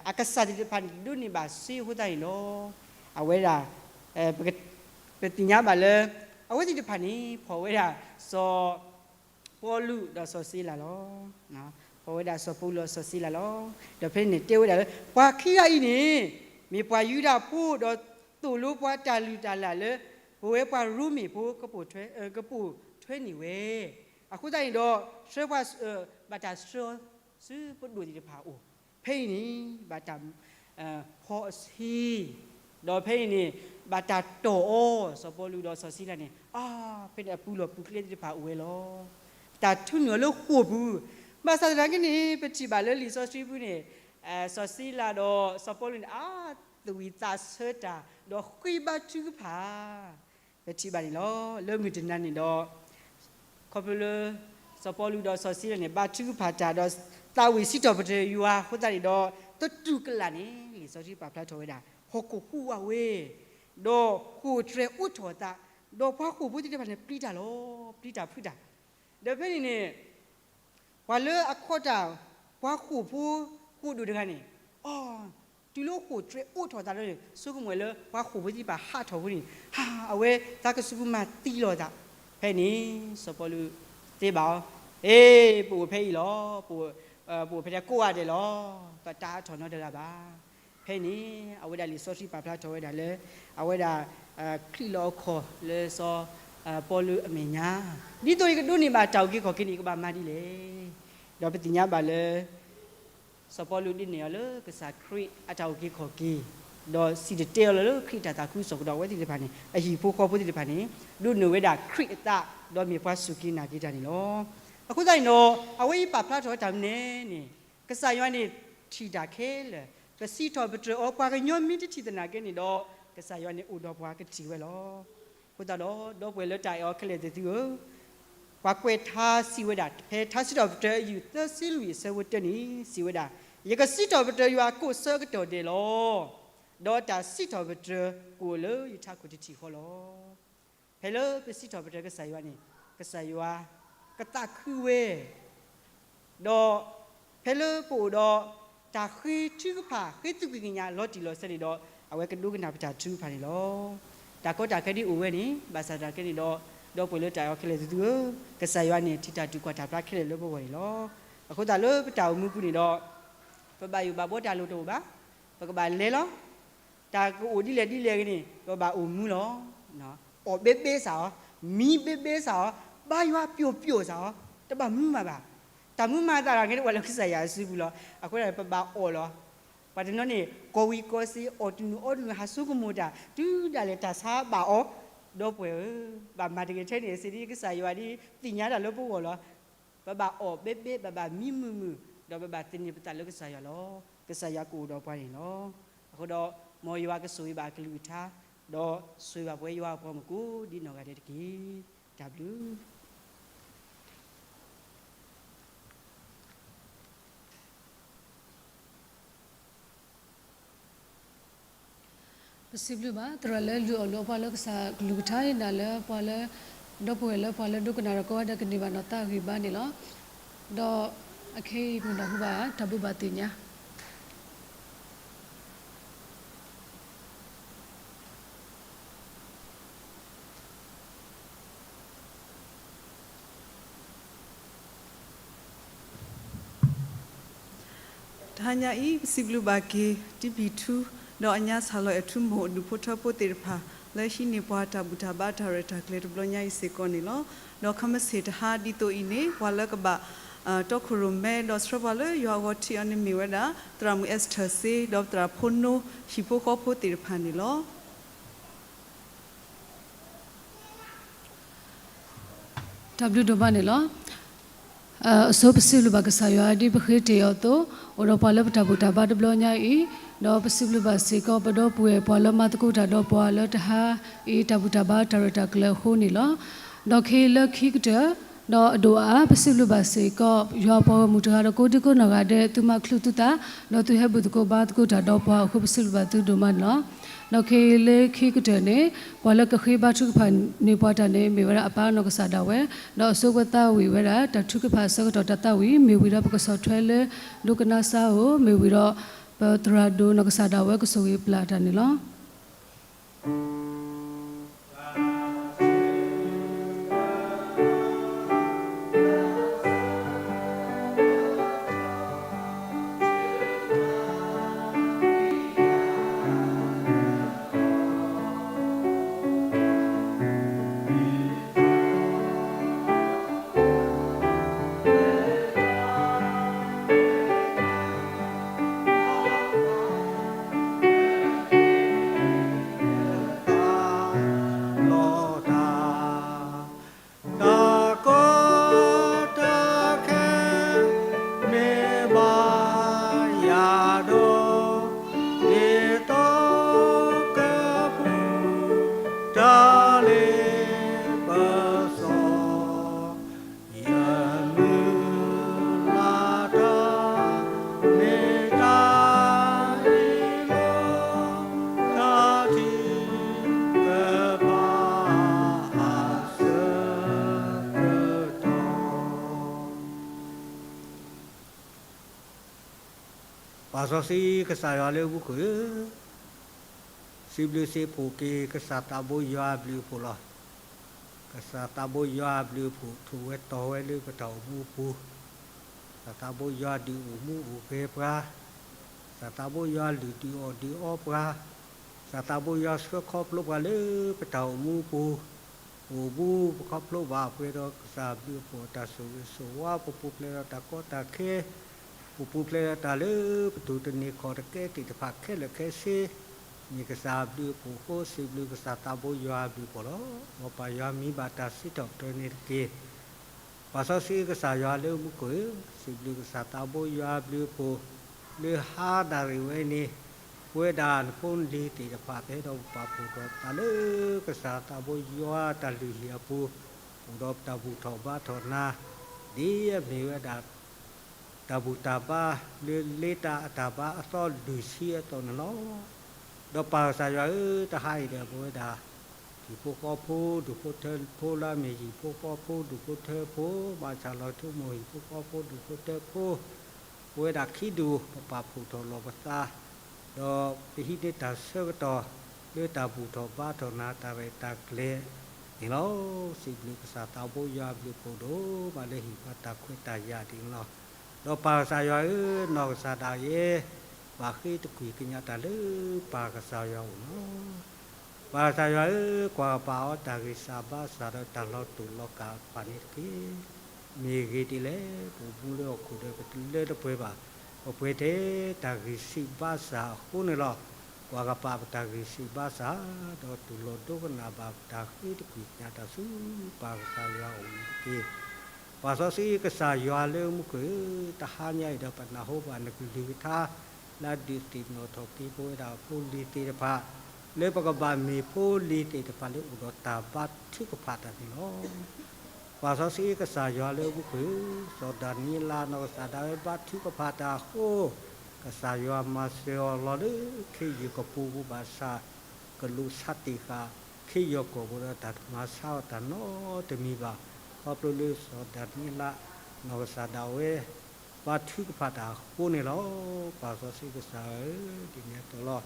အကစၢ်သ့ၣ်တဖၣ်န့ၣ် တဒိးန့ၢ်ဘၣ်စ့အဃိသတးန့ၣ်ဒီး အဝဲဒၣ် ပသ့ၣ်ညါဘၣ်လၢ အဝဲသ့ၣ်တဖၣ်န့ၣ် ဖီၣ်ဝဲဒၣ်စီၤပီလူးဒီးစီၤစံလၤလီၤ. ဖီၣ်ဝဲဒၣ်စီၤပီလူးဒီးစီၤစံလၤလီၤ. ဒီးဖဲန့ၣ်တဲဝဲဒၣ်လၢ ပှၤခံဂၤအံၤန့ၣ် မ့ၢ်ပှၤယူဒၤဖိ ဒီးသိၣ်လိပှၤတၢ်လုၢ်တၢ်လၢ်လၢ ပဝဲပှၤရိမ့ၤဖိ ကပိာ်ထွဲန့ၢ်ဝဲ, အဃိသတးန့ၣ်ဒီး ဆှၢပှၤ ဘၣ်တၢ်ဆှၢအီၤဆူပဒိၣ်သ့ၣ်တဖၣ်အအိၣ်, ဖဲအံၤန့ၣ် ဘၣ်တၢ်ဖီအီၤဆ့, ဒီးဖဲအံၤန့ၣ် ဘၣ်တၢ်တီၢ်အီၤ စီၤပီလူးဒီးစီၤစံလၤန့ၣ် အါ ဖဲန့ၣ်အပူၤလီၢ်ပူၤကျဲသ့ၣ်တဖၣ်အိၣ်ဝဲလီၤ. တၢ်ထူနုာ်အီၤလၢဃိာ်ပူၤ, ဘၣ်ဆၣ်သနာ်က့န့ၣ် ပထံၣ်ဘၣ်လၢလံာ်စီဆှံပူၤန့ၣ် စီၤစံလၤဒီးစီၤပီလူးန့ၣ် အါ သဝံၣ်သးဆၢတၢ် ဒီးဃ့ဘါထုကဖၣ် ပထံၣ်ဘၣ်န့ၣ်လီၤ. လၢမုၢ်တနၤန့ၣ်ဒီး ခီဖျိလၢ စီၤပီလူးဒီးစီၤစံလၤန့ၣ် ဘါထုကဖၣ်တၢ်ဒီး သးဝံၣ်စံးထီၣ်ပတြၢၤယွၤအဃိသတးန့ၣ်ဒီး သတူၢ်ကလာ်န့ၣ် လံာ်စီဆှံပာ်ဖျါထီၣ်ဝဲဒၣ် ဟီၣ်ခိၣ်ဟူးဝးဝဲ, ဒီးဃိာ်တြဲၤအိးထီၣ်အသး, ဒီးပှၤဃိာ်ဖိသ့ၣ်တဖၣ်န့ၣ် ပျံၤတၢ်လီၤ, ပျံၤတၢ်ဖုးတၢ်, ဒီးဖဲန့ၣ်န့ၣ် ပှၤလၢအခီၣ်တၢ် ပှၤဃိာ်ဖိ ဃိာ်ဒိၣ်တဂၤန့ၣ် အီ တုၤလၢဃိာ်တြဲၤအိးထီၣ်သးဒီးန့ၣ် ဆိကမိၣ်လၢပှၤဃိာ်ဖိသ့ၣ်တဖၣ်ဟးထီၣ်ဝဲန့ၣ် ဟါ အဝဲသးကစူၤကမၤသံလီၤသး, ဖဲန့ၣ် စီၤပီလူးတဲဘၣ်အီၤ, အ့ ပအိၣ်ဖဲအံၤလီၤ, ပအိၣ်ဖဲဒဲးကိးဂၤဒဲးလီၤ, ပတဟးထီၣ်နီတဂၤဘၣ်. ဖဲန့ၣ် အဝဲဒၣ်လံာ်စီဆှံပာ်ဖျါထီၣ်ဝဲဒၣ်လၢ အဝဲဒၣ် ချံးလီၤအခီၣ်လၢစီၤပီလူးအမဲာ်ညါ, ဒ်သိးယကဒိးန့ၢ်ဘၣ်တၢ်အုၣ်က့ၤခီၣ်က့ၤန့ၣ် ယကဘၣ်မၤဒ်လဲၣ်. ဒီးပသ့ၣ်ညါဘၣ်လၢ စီၤပီလူးဒိးန့ၢ်အီၤလၢကစၢ်ခရံာ်အတၢ်အုၣ်က့ၤခီၣ်က့ၤ, ဒီးစံၣ်တဲၤတဲအီၤလၢခရံာ်အတၢ်သးခုကစီၣ်ကဒီး အဝဲသ့ၣ်တဖၣ်န့ၣ် အဟံၣ်ဖိဃီဖိသ့ၣ်တဖၣ်န့ၣ် ဒိးန့ၢ်ဝဲဒၣ်ခရံာ်အသး ဒီးမ့ၢ်ပှၤစူၢ်က့ၤနာ်က့ၤတၢ်န့ၣ်လီၤ. အဃိသတးန့ၣ်ဒီး အဝဲအံၤပာ်ဖျါထီၣ်တၢ်မနုၤန့ၣ် ကစၢ်ယွၤန့ၣ်ထံၣ်တၢ်ခဲလၢာ်, ပစံးထီၣ်ပတြၢၤအီၤ ပှၤကညီမ့ၢ်တထံၣ်သနာ်က့န့ၣ်ဒီး ကစၢ်ယွၤန့ၣ်အိၣ်ဒီးပှၤကထံၣ်ဝဲလီၤ. အဃိသတးဒီး ဒီပုၢ်ဝဲၢ်လၢတၢ်အဲၣ်အီၤခဲလၢာ်သ့ၣ်သုဧၢ, ပှၤကွဲးထါစံးဝဲဒၣ် ဖဲထါစံးထီၣ်ပတြၢၤအယုၢ်သၢဆံလွံၢ်အဆၢဖိတၢန့ၣ် စံးဝဲဒၣ် ယကစံးထီၣ်ပတြၢၤယွၤကိးဆၢကတီၢ်ဒဲးလီၤ. ဒီးတၢ်စံးထီၣ်ပတြၢၤကအိၣ်လၢယထးခိၣ်တထံၣ်ဃီလီၤ. ဖဲလၢပစံးထီၣ်ပတြၢၤကစၢ်ယွၤန့ၣ်, ကစၢ်ယွၤကသးခုဝဲ, ဒီးဖဲလၢပအိၣ်ဒီးတၢ်ဃ့ထုကဖၣ် ဃ့သုးက့ၤကညးလီၤတံၢ်လီၤဆဲးန့ၣ်ဒီး, အဝဲကဒိကနၣ်ပတၢ်ထုကဖၣ်န့ၣ်လီၤ. တၢ်ကီတၢ်ခဲဒ်အိၣ်ဝဲန့ၣ်, ဘၣ်ဆၣ်တၢ်ခဲန့ၣ်ဒီး, ဒီပုၢ်ဝဲၢ်လၢတၢ်အဲၣ်အီၤခဲလၢာ်သ့ၣ်သုဧၢ, ကစၢ်ယွၤန့ၣ် ထံၣ်တၢ်တူၢ်ကွၢ်တၢ်ပြါခဲလၢာ်လၢပဂီၢ်န့ၣ်လီၤ. အဃိသတးလၢပတၢ်အိၣ်မူပူၤန့ၣ်ဒီး, ပဘၣ်ယိၣ်ဘၣ်ဘှီတၢ်လိၣ်တအိၣ်ဘၣ်, ပကဘၣ်လဲၤလီၤ. တၢ်ကအိၣ်ဒ်လဲၣ်ဒ်လဲၣ်ဂ့ၤန့ၣ် ပဘၣ်အိၣ်မူလီၤ. အီၣ်ဘ့ဘ့စ့ၢ်အီၤ, မံဘ့ဘ့စ့ၢ်အီၤ, ဘါယွၤပျိာ်ပျိာ်စ့ၢ်အီၤ, တဘၣ်မူမးဘၣ်. တၢ်မူမၤအသးတဂၤန့ၣ် အိၣ်လၢကစၢ်ယွၤအစုပူၤလီၤ. အဃိသတးန့ၣ် ပဘၣ်အီၣ်လီၤ. ပှၤတနီၤန့ၣ် ကီၢ်ဝံၤကီၢ်စ့ၤ အီၣ်တနုာ်အီတနုာ် ဟးစိကမိၣ်တၢ် တုၤဒၣ်လဲာ်တၢ်ဆါဘၣ်အီၤ, ဒီပုၢ်ဝဲၢ်ဧၢ, ဘၣ်မၤတဂ့ၤထဲန့ၣ်စ့ၢ်ဒ်ကစၢ်ယွၤဒ်သ့ၣ်ညါတၢ်လၢပဂီၢ်လီၤ. ပဘၣ်အီၣ်ဘ့ဘ့, ပဘၣ်မံမုာ်မုာ်, ဒီးပဘၣ်သန့ၤပသးလၢကစၢ်ယွၤလီၤ. ကစၢ်ယွၤကအိၣ်ဒီးပှၤန့ၣ်လီၤ. အဃိဒီး မ်ယွၤကဆိၣ်ဂ့ၤဘၣ်အကလုၢ်ကထါ, ဒီးဆိၣ်ဂ့ၤဘၣ်ပဝဲယွၤအပှၤမုၣ်ကိးဒ်နီၢ်ဂၤဒဲးတက့ၢ်. တၢ်ဘျုး ပစံးဘျုးဘၣ်သရၣ်လၢလုၢ်အီၣ်လိပှၤလၢကစၢ်ကလုၢ်ကထါအံၤ နၤလၢပှၤလၢ ဒီပုၢ်ဝဲၢ်လၢပှၤလၢဒိကနၣ်ဒီးကိးဂၤဒဲးကန့ၢ်ဘၣ်နီၢ်သးဂံၢ်ဘါန့ၣ်လီၤ. ဒီးအခဲအံၤမုၢ်နၢ်ဟူဘၣ် တၢ်ဘိးဘၣ်သ့ၣ်ညါ တဟါညါအံၤ ပစံးဘျုးဘၣ်က့ၤ တံဘံၣ်ထူ ဒီးအညါစၢ်လီၤအဲၣ်ထူမိၢ် ဒူၣ်ဖိထၢဖိသ့ၣ်တဖၣ် လၢဟံးန့ၢ်ပှၤတၢ်ဘူၣ်တၢ်ဘါတၢ်ရဲၣ်တၢ်ကျဲၤတဘျီညါအံၤစ့ၢ်ကီးန့ၣ်လီၤ. ဒီးခဲမုၢ်ဆ့ၣ်တဟါဒ်သိးအံၤန့ၣ် ပှၤလၢကဘၣ် တီခိၣ်ရိၣ်မဲ ဒီးဆှၢပှၤလၢယွၤအဂီၢ်ထံးအီၤန့ၣ်မ့ၢ်ဝဲဒၣ် သရၣ်မုၣ်အဲစထၢၣ်စ့ ဒီးသရၣ်ဖိနိ ဟံၣ်ဖိဃီဖိသ့ၣ်တဖၣ်န့ၣ်လီၤ. တၢ်ဘျုးဒိၣ်မးန့ၣ်လီၤ. အဆိပစံးဘျုးဘၣ်ကစၢ်ယွၤဒ်ပဃ့တ့ၢ်အီၤအသိး, အိၣ်ဒီးပှၤလၢပတၢ်ဘူၣ်တၢ်ဘါတဘျီညါအံၤ, ဒီးပစံးဘျုးဘၣ်စ့ၢ်ကီးပဒီပုၢ်ဝဲၢ်ပှၤလၢမၤသကိးတၢ်ဒီးပှၤလၢတဟါအံၤ တၢ်ဘူၣ်တၢ်ဘါတၢ်ရဲၣ်တၢ်ကျဲၤအဃိန့ၣ်လီၤ. ဒီးခဲအံၤလၢခံကတၢၢ်, ဒီးအဒိၣ်အါ ပစံးဘျုးဘၣ်စ့ၢ်ကီး ယွၤပှၤဂီၢ်မုၢ်တဂၤဒီးကိးဒံကိးနီၢ်ဂၤဒဲး သုမၤချုးသုသး, ဒီးသုဟဲဘူၣ်သကိးဘါသကိးတၢ်ဒီးပှၤအဃိ ပစံးဘျုးဘၣ်သုဒိၣ်မးန့ၣ်လီၤ. ဒီးခဲအံၤလၢခံကတၢၢ်န့ၣ်, ပှၤလၢကဃ့ဘါထုကဖၣ်န့ၢ်ပှၤတၢ်န့ၣ် မ့ၢ်ဝဲဒၣ်အပၢ်နီၢ်ကစၢ်ဒၣ်ဝဲ, ဒီးအဆိပသးဝံၣ်ဝဲဒၣ် တၢ်ထုကဖၣ်အဆၢကတီၢ်တၢ်သးဝံၣ် မ့ၢ်ဝံၤဒီးပကဆီၣ်ထွဲလၢ ဒိကနၣ်စၢ်ဧိၤ, မ့ၢ်ဝံၤဒီး ပသရၣ်ဒိၣ်နီၢ်ကစၢ်ဒၣ်ဝဲကဆိၣ်ဂ့ၤပျၢ်တၢ်န့ၣ်လီၤ. တၢ်ကီတၢ်ခဲ မ့ၢ်ဘၣ်ယၤဒီး ဒ်သိးကပူၤ တၢ်လ့ပစီ ယမုၢ်လၢ်တၢ် မ့ၢ်တၢ်အ့ၣ်လိာ် တၢ်ထုကဖၣ်အဆၢကတီၢ် ပာ်စီဆှံကစၢ်ယွၤလၢမူခိၣ်ဧၢ, စံးဘျုးစံးဖှိၣ်က့ၤ ကစၢ်သးဘိယွၤအဘျုးအဖှိၣ်လီၤ. ကစၢ်သးဘိယွၤအဘျုးအဖှိၣ် ထိၣ်ဝဲတီၤဝဲလၢပတၢ်အိၣ်မူအပူၤ, ကစၢ်သးဘိယွၤဒုးအိၣ်မူအိၣ်ဂဲၤပှၤ, ကစၢ်သးဘိယွၤလုၢ်ဒုးအီၣ်ဒုးအီပှၤ, ကစၢ်သးဘိယွၤဆှၢခီဖျိပှၤလၢပတၢ်အိၣ်မူအပူၤ, အိၣ်မူပခီဖျိဘၣ်ပှဲၤဒီးကစၢ်အဘျုးအဖှိၣ်အတၢ်ဆိၣ်ဂ့ၤဆိၣ်ဝါ ပပူၤဖျဲးဒီးတၢ်ကီတၢ်ခဲ ပူၤဖျဲးဒီးတၢ်လၢပတူၢ်တန့ၢ်ခီၣ်တကဲသ့ၣ်တဖၣ်ခဲလၢာ်ခဲဆ့, မ့ၢ်ကစၢ်အဘျုးအဖှိၣ်အဃိ စံးဘျုးကစၢ်သးဘိယွၤအဘျုးအဖှိၣ်လီၤ. မ်ပၢ်ယွၤမံဘၣ်တၢ်စံးထီၣ်ပတြၢၤန့ၣ်တက့ၢ်. ပာ်စီဆှံကစၢ်ယွၤလၢမူခိၣ်ဧၢ, စံးဘျုးကစၢ်သးဘိယွၤအဘျုးအဖှိၣ် လၢဟါဒၣ်ရ့ၣ်ဝဲန့ၣ် ပဝဲဒၣ်နဖိနလံၤသ့ၣ်တဖၣ် ပဟဲဒီးပပာ်ဖှိၣ်ထီၣ်သးလၢကစၢ်သးဘိယွၤတၢ်လုၢ်ဟံၣ်အပူၤ, အိၣ်ဒီးပတၢ်ဘူၣ်ထီၣ်ဘါထီၣ်နၤ, ဒ်အမ့ၢ်ဝဲဒၣ် တၢ်ဘူၣ်တၢ်ဘါ လၢလ့တၢ်အတၢ်ဘါအသီလွံၢ်ဆံအသိးန့ၣ်လီၤ. ဒီးပၢ်ကစၢ်ယွၤဧၢ, တဟါအံၤဒီး ပဝဲဒၣ် ဟံၣ်ဖိဃီဖိ ဒူၣ်ဖိထၢဖိလၢအမ့ၢ်ဟံၣ်ဖိဃီဖိ ဒူၣ်ဖိထၢဖိ, ဘၣ်ဆၣ်လီၤဆိကမိၣ်ဟံၣ်ဖိဃီဖိ ဒူၣ်ဖိထၢဖိ, ပဝဲဒၣ်ခံဒူၣ် ပပာ်ဖှိၣ်ထီၣ်လီၤပသး, ဒီးပဟံးန့ၢ်တၢ်ဆၢကတီၢ် လၢတၢ်ဘူၣ်ထီၣ်ဘါထီၣ်နၤတၢ်ရဲၣ်တၢ်ကျဲၤန့ၣ်လီၤ. စံးဘျုးကစၢ်သးဘိယွၤအဘျုးအဖှိၣ်ဒိၣ်မးလၢဟ့ၣ်ပှၤတၢ်ခွဲးတၢ်ယာ်ဒ်န့ၣ်လီၤ. ဒီးပၢ်ကစၢ်ယွၤဧၢ, နီၢ်ကစၢ်ဒၣ်ယဲ ဘၣ်ဃ့တကွံာ်ကညးတၢ်လၢပၢ်ကစၢ်ယွၤအအိၣ်လီၤ. ပၢ်ကစၢ်ယွၤဧၢ, ကွၢ်ကပာ်အီၤတၢ်ဂံၢ်စၢ်ဘါစၢ်ဒီးတၢ်လီၤတူာ်လီၤကာ်တဖၣ်န့ၣ်တက့ၢ်. မ့ၢ်ဂ့ၤဒ်လဲၣ်, ပအိၣ်မူလၢဟီၣ်ခိၣ်ဒီးပတလၢတပှဲၤဘၣ်, ပပှဲၤထဲတၢ်ဂံၢ်စၢ်ဘါစၢ်အဃိန့ၣ်လီၤ. ကွၢ်ကပာ်ပတၢ်ဂံၢ်စၢ်ဘါစၢ်, ဒီးတူၢ်လိာ်ဒိကနၣ်ဘၣ်ပတၢ်ဃ့တကွံာ်ကညးတၢ်ဆူပၢ်ကစၢ်ယွၤအအိၣ်န့ၣ်တက့ၢ်. ပၢ်စီဆှံကစၢ်ယွၤလၢမူခိၣ်ဧၢ, တဟါညါအံၤဒီးပနၢ်ဟူဘၣ်နကလုၢ်ကထါ လၢအဒုးသ့ၣ်နီၣ်ထီၣ်က့ၤပဝဲဒၣ်ဖိလံၤသ့ၣ်တဖၣ်, လၢပကဘၣ်မ့ၢ်ဖိလံၤသ့ၣ်တဖၣ်လၢအိၣ်ဒီးတၢ်ဘါထုကဖၣ်တၢ်န့ၣ်လီၤ. ပၢ်စီဆှံကစၢ်ယွၤလၢမူခိၣ်ဧၢ, စီၤဒၤနံးယ့လးနီၢ်ကစၢ်ဒၣ်ဝဲဘါထုကဖၣ်တၢ်အဃိ, ကစၢ်ယွၤမၤစၢၤအီၤလီၤလၢခ့ယုၢ်ကပူၤပူၤဘၣ်ဆၣ် ကလူးဆါတ့ၢ်ဃာ်ခ့ယီၢ်ကီၢ်ပူၤဒီးတၢ်တမၤဆါအီၤတၢ်နီတမံၤဘၣ်, ခီဖျိလၢစီၤဒၤနံးယ့လးနီၢ်ကစၢ်ဒၣ်ဝဲ ဘါထုကဖၣ်တၢ်အဃိန့ၣ်လီၤ. ပၢ်စီဆှံကစၢ်ဧၢ, ဒ်န့ၣ်အသိးလီၤ.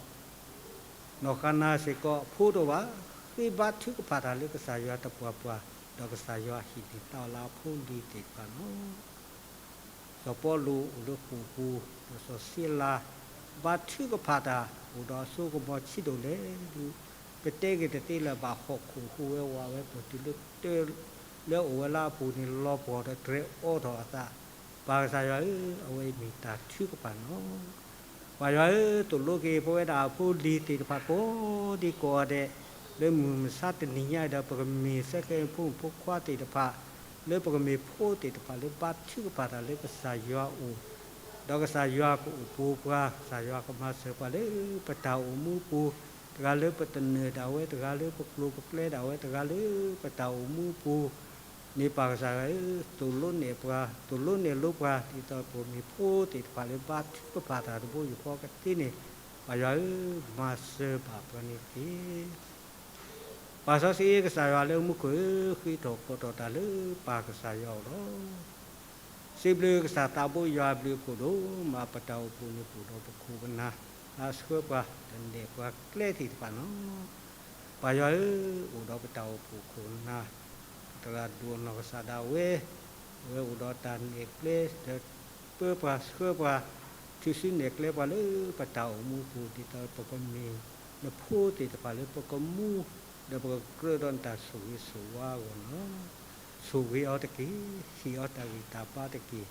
နီၢ်ဃၤနၤစ့ၢ်ကီးအဖိတအိၣ်ဘၣ်, ဃ့ဘါထုကဖၣ်တၢ်လၢကစၢ်ယွၤတပှၢ်ပှၢ်, ဒီးကစၢ်ယွၤဟ့ၣ်န့ၢ်သါအီၤလၢအဖိလံၤသ့ၣ်တဖၣ်လီၤ. စီၤပီလူးအိၣ်လၢဃိာ်ပူၤ, ဒီးစီၤစံလၤ ဘါထုကဖၣ်တၢ် အိၣ်ဒီးအစိကမီၤဆံးဒိၣ်လဲၣ်ဒုး, ပတဲက့ၤတသ့လၢၤဘၣ်, ဟီၣ်ခိၣ်ဟူးဝဲဝးဝဲ ပတုၤလၢတၢ်လၢအအိၣ်ဝဲလၢအပူၤန့ၣ် လီၤပှီၢ်ဒီးတြဲၤအီထီၣ်အသး, ပၢ်ကစၢ်ယွၤဧၢ, အဝဲအံၤမ့ၢ်တၢ်ထုကဖၣ်လီၤ. ပၢ်ယွၤဧၢ, သိၣ်လိက့ၤပဝဲဒၣ်အဖိလံၤသ့ၣ်တဖၣ်ကိးဒံကိးဂၤဒဲး, လၢမုၢ်မဆါတနံၤညါအံၤဒီး ပကမ့ၢ်စ့ၢ်ကီးဖိမုၣ်ဖိခွါသ့ၣ်တဖၣ်, လၢပကမ့ၢ်ဖိသ့ၣ်တဖၣ်လၢဘါထုကဖၣ်တၢ်လၢကစၢ်ယွၤအအိၣ်, ဒီးကစၢ်ယွၤကအိၣ်ပူၤပှၤ, ကစၢ်ယွၤကမၤစၢၤပှၤလၢပတၢ်အိၣ်မူပူၤ, တဂၤလၢပသနၢၣ်ဒၣ်ဝဲ, တဂၤလၢပကျိၤပကျဲဒၣ်ဝဲ, တဂၤလၢပတၢ်အိၣ်မူပူၤ န့ၣ်ပၢ်ကစၢ်ယွၤဧၢ, သိၣ်လိနဲၣ်ပှၤ, သိၣ်လိနဲၣ်လိပှၤ ဒ်သိးပမ့ၢ်ဖိသ့ၣ်တဖၣ်လၢဘါထုကဖၣ်တၢ်တဘိယူၢ်ဃီကသ့န့ၣ်, ပၢ်ယွၤဧၢ, မၤစၢၤဘၣ်ပှၤန့ၣ်တက့ၢ်. ပၢ်စီဆှံကစၢ်ယွၤလၢမူခိၣ်ဧၢ, ဃ့ထီၣ်ကိးထီၣ်တၢ်လၢပၢ်ကစၢ်ယွၤအအိၣ်လီၤ. စံးဘျုးကစၢ်သးဘိယွၤအဘျုးအဖှိၣ်ဒိၣ်မး, ပတၢ်အိၣ်ဖှိၣ်န့ၣ် ပအိၣ်ဒီးပခိၣ်ပနၢ်, လၢအဆှၢပှၤ, တၢ်နဲၣ်ပှၤကျဲသ့ၣ်တဖၣ်န့ၣ်လီၤ. ပၢ်ယွၤဧၢ, အိၣ်ဒီးပတၢ်အိၣ်ဖှိၣ်ခိၣ်နၢ်, ပသရၣ်ဒိၣ်နီၢ်ကစၢ်ဒၣ်ဝဲ, အဝဲအိၣ်ဒီးတၢ်နဲၣ်ကျဲ, ဒီးပၢပှၤဆှၢပှၤ, ထုးစုနဲၣ်ကျဲပှၤလၢပတၢ်အိၣ်မူပူၤ, ဒ်သိးပကမ့ၢ်နဖိသ့ၣ်တဖၣ်လၢပကမူ, ဒီးပကကြၢးဒီးနတၢ်ဆိၣ်ဂ့ၤဆိၣ်ဝါအဂီၢ်န့ၣ်လီၤ. ဆိၣ်ဂ့ၤအီၤတက့ၢ်, ဟ့ၣ်အီၤတၢ်ဂံၢ်တၢ်ဘါတက့ၢ်,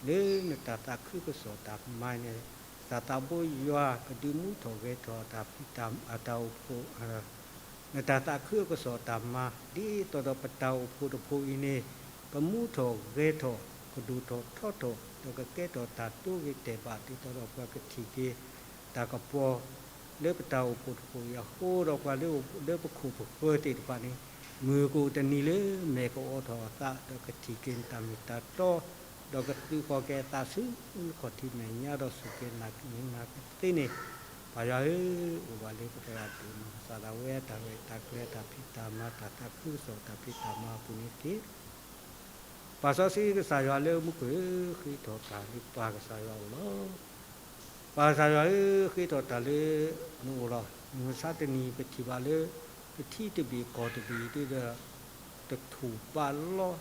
လၢနတၢ်သးခုကစီၣ်တၢ်မၤန့ၣ်, ကစၢ်သးဘိယွၤကဒုးမူထီၣ်ဂဲၤထီၣ်တၢ်ဖံးတၢ်, အတၢ်အိၣ်ဖှိၣ်, နတၢ်သးခုအကစီၣ်တၢ်မၤ, ဒ်သိးဒီးပတၢ်အိၣ်ဖှိၣ်တဖှိၣ်အံၤန့ၣ်, ကမူထီၣ်ဂဲၤထီၣ်, ကဒိၣ်ထီၣ်ထီထီၣ်, ဒီးကကဲထီၣ်တၢ်တိၢ်ဂ့ၤတဲာ်ဘၣ်, ဒ်သိးဒီးပှၤကထံၣ်က့ၤတၢ်ကပီၤ လၢပတၢ်အိၣ်ဖှိၣ်တဖှိၣ်အံၤအဃိ, ဒီးပှၤလၢပခိၣ်ပဃၢၤသ့ၣ်တဖၣ်န့ၣ်, မုၢ်ကအိၣ်တနံၤလၢမဲာ်ကအိးထီၣ်အသး, ဒီးကထံၣ်က့ၤနတၢ်မ့ၢ်တၢ်တီ, ဒီးကသုးဃီၤက့ၤအသးဆူနခီၣ်ထံးမဲာ်ညါ, ဒီးစူၢ်က့ၤနာ်က့ၤနၤကသ့န့ၣ်, ပၢ်ယွၤဧၢ, အိၣ်ဘၣ်လၢပသရၣ်ဒိၣ်နီၢ်ကစၢ်ဒၣ်ဝဲ တၢ်ရဲၣ်တၢ်ကျဲၤတၢ်ဖံးတၢ်မၤ တၢ်သးခုကစီၣ်တၢ်ဖံးတၢ်မၤအပူၤန့ၣ်တက့ၢ်. ပၢ်စီဆှံကစၢ်ယွၤလၢမူခိၣ်ဧၢ, ဃ့ထီၣ်တၢ်လၢပၢ်ကစၢ်ယွၤအအိၣ်လီၤ. ပၢ်ကစၢ်ယွၤဧၢ, ဃ့ထီၣ်တၢ်လၢနအိၣ်လီၤ. မုၢ်မဆါတနံၤပထံၣ်ဘၣ်လၢ ပထံတဘ့ၣ်ကီၢ်တဘ့ၣ်ဒ်ဒီး တထူၣ်ဘးလီၤ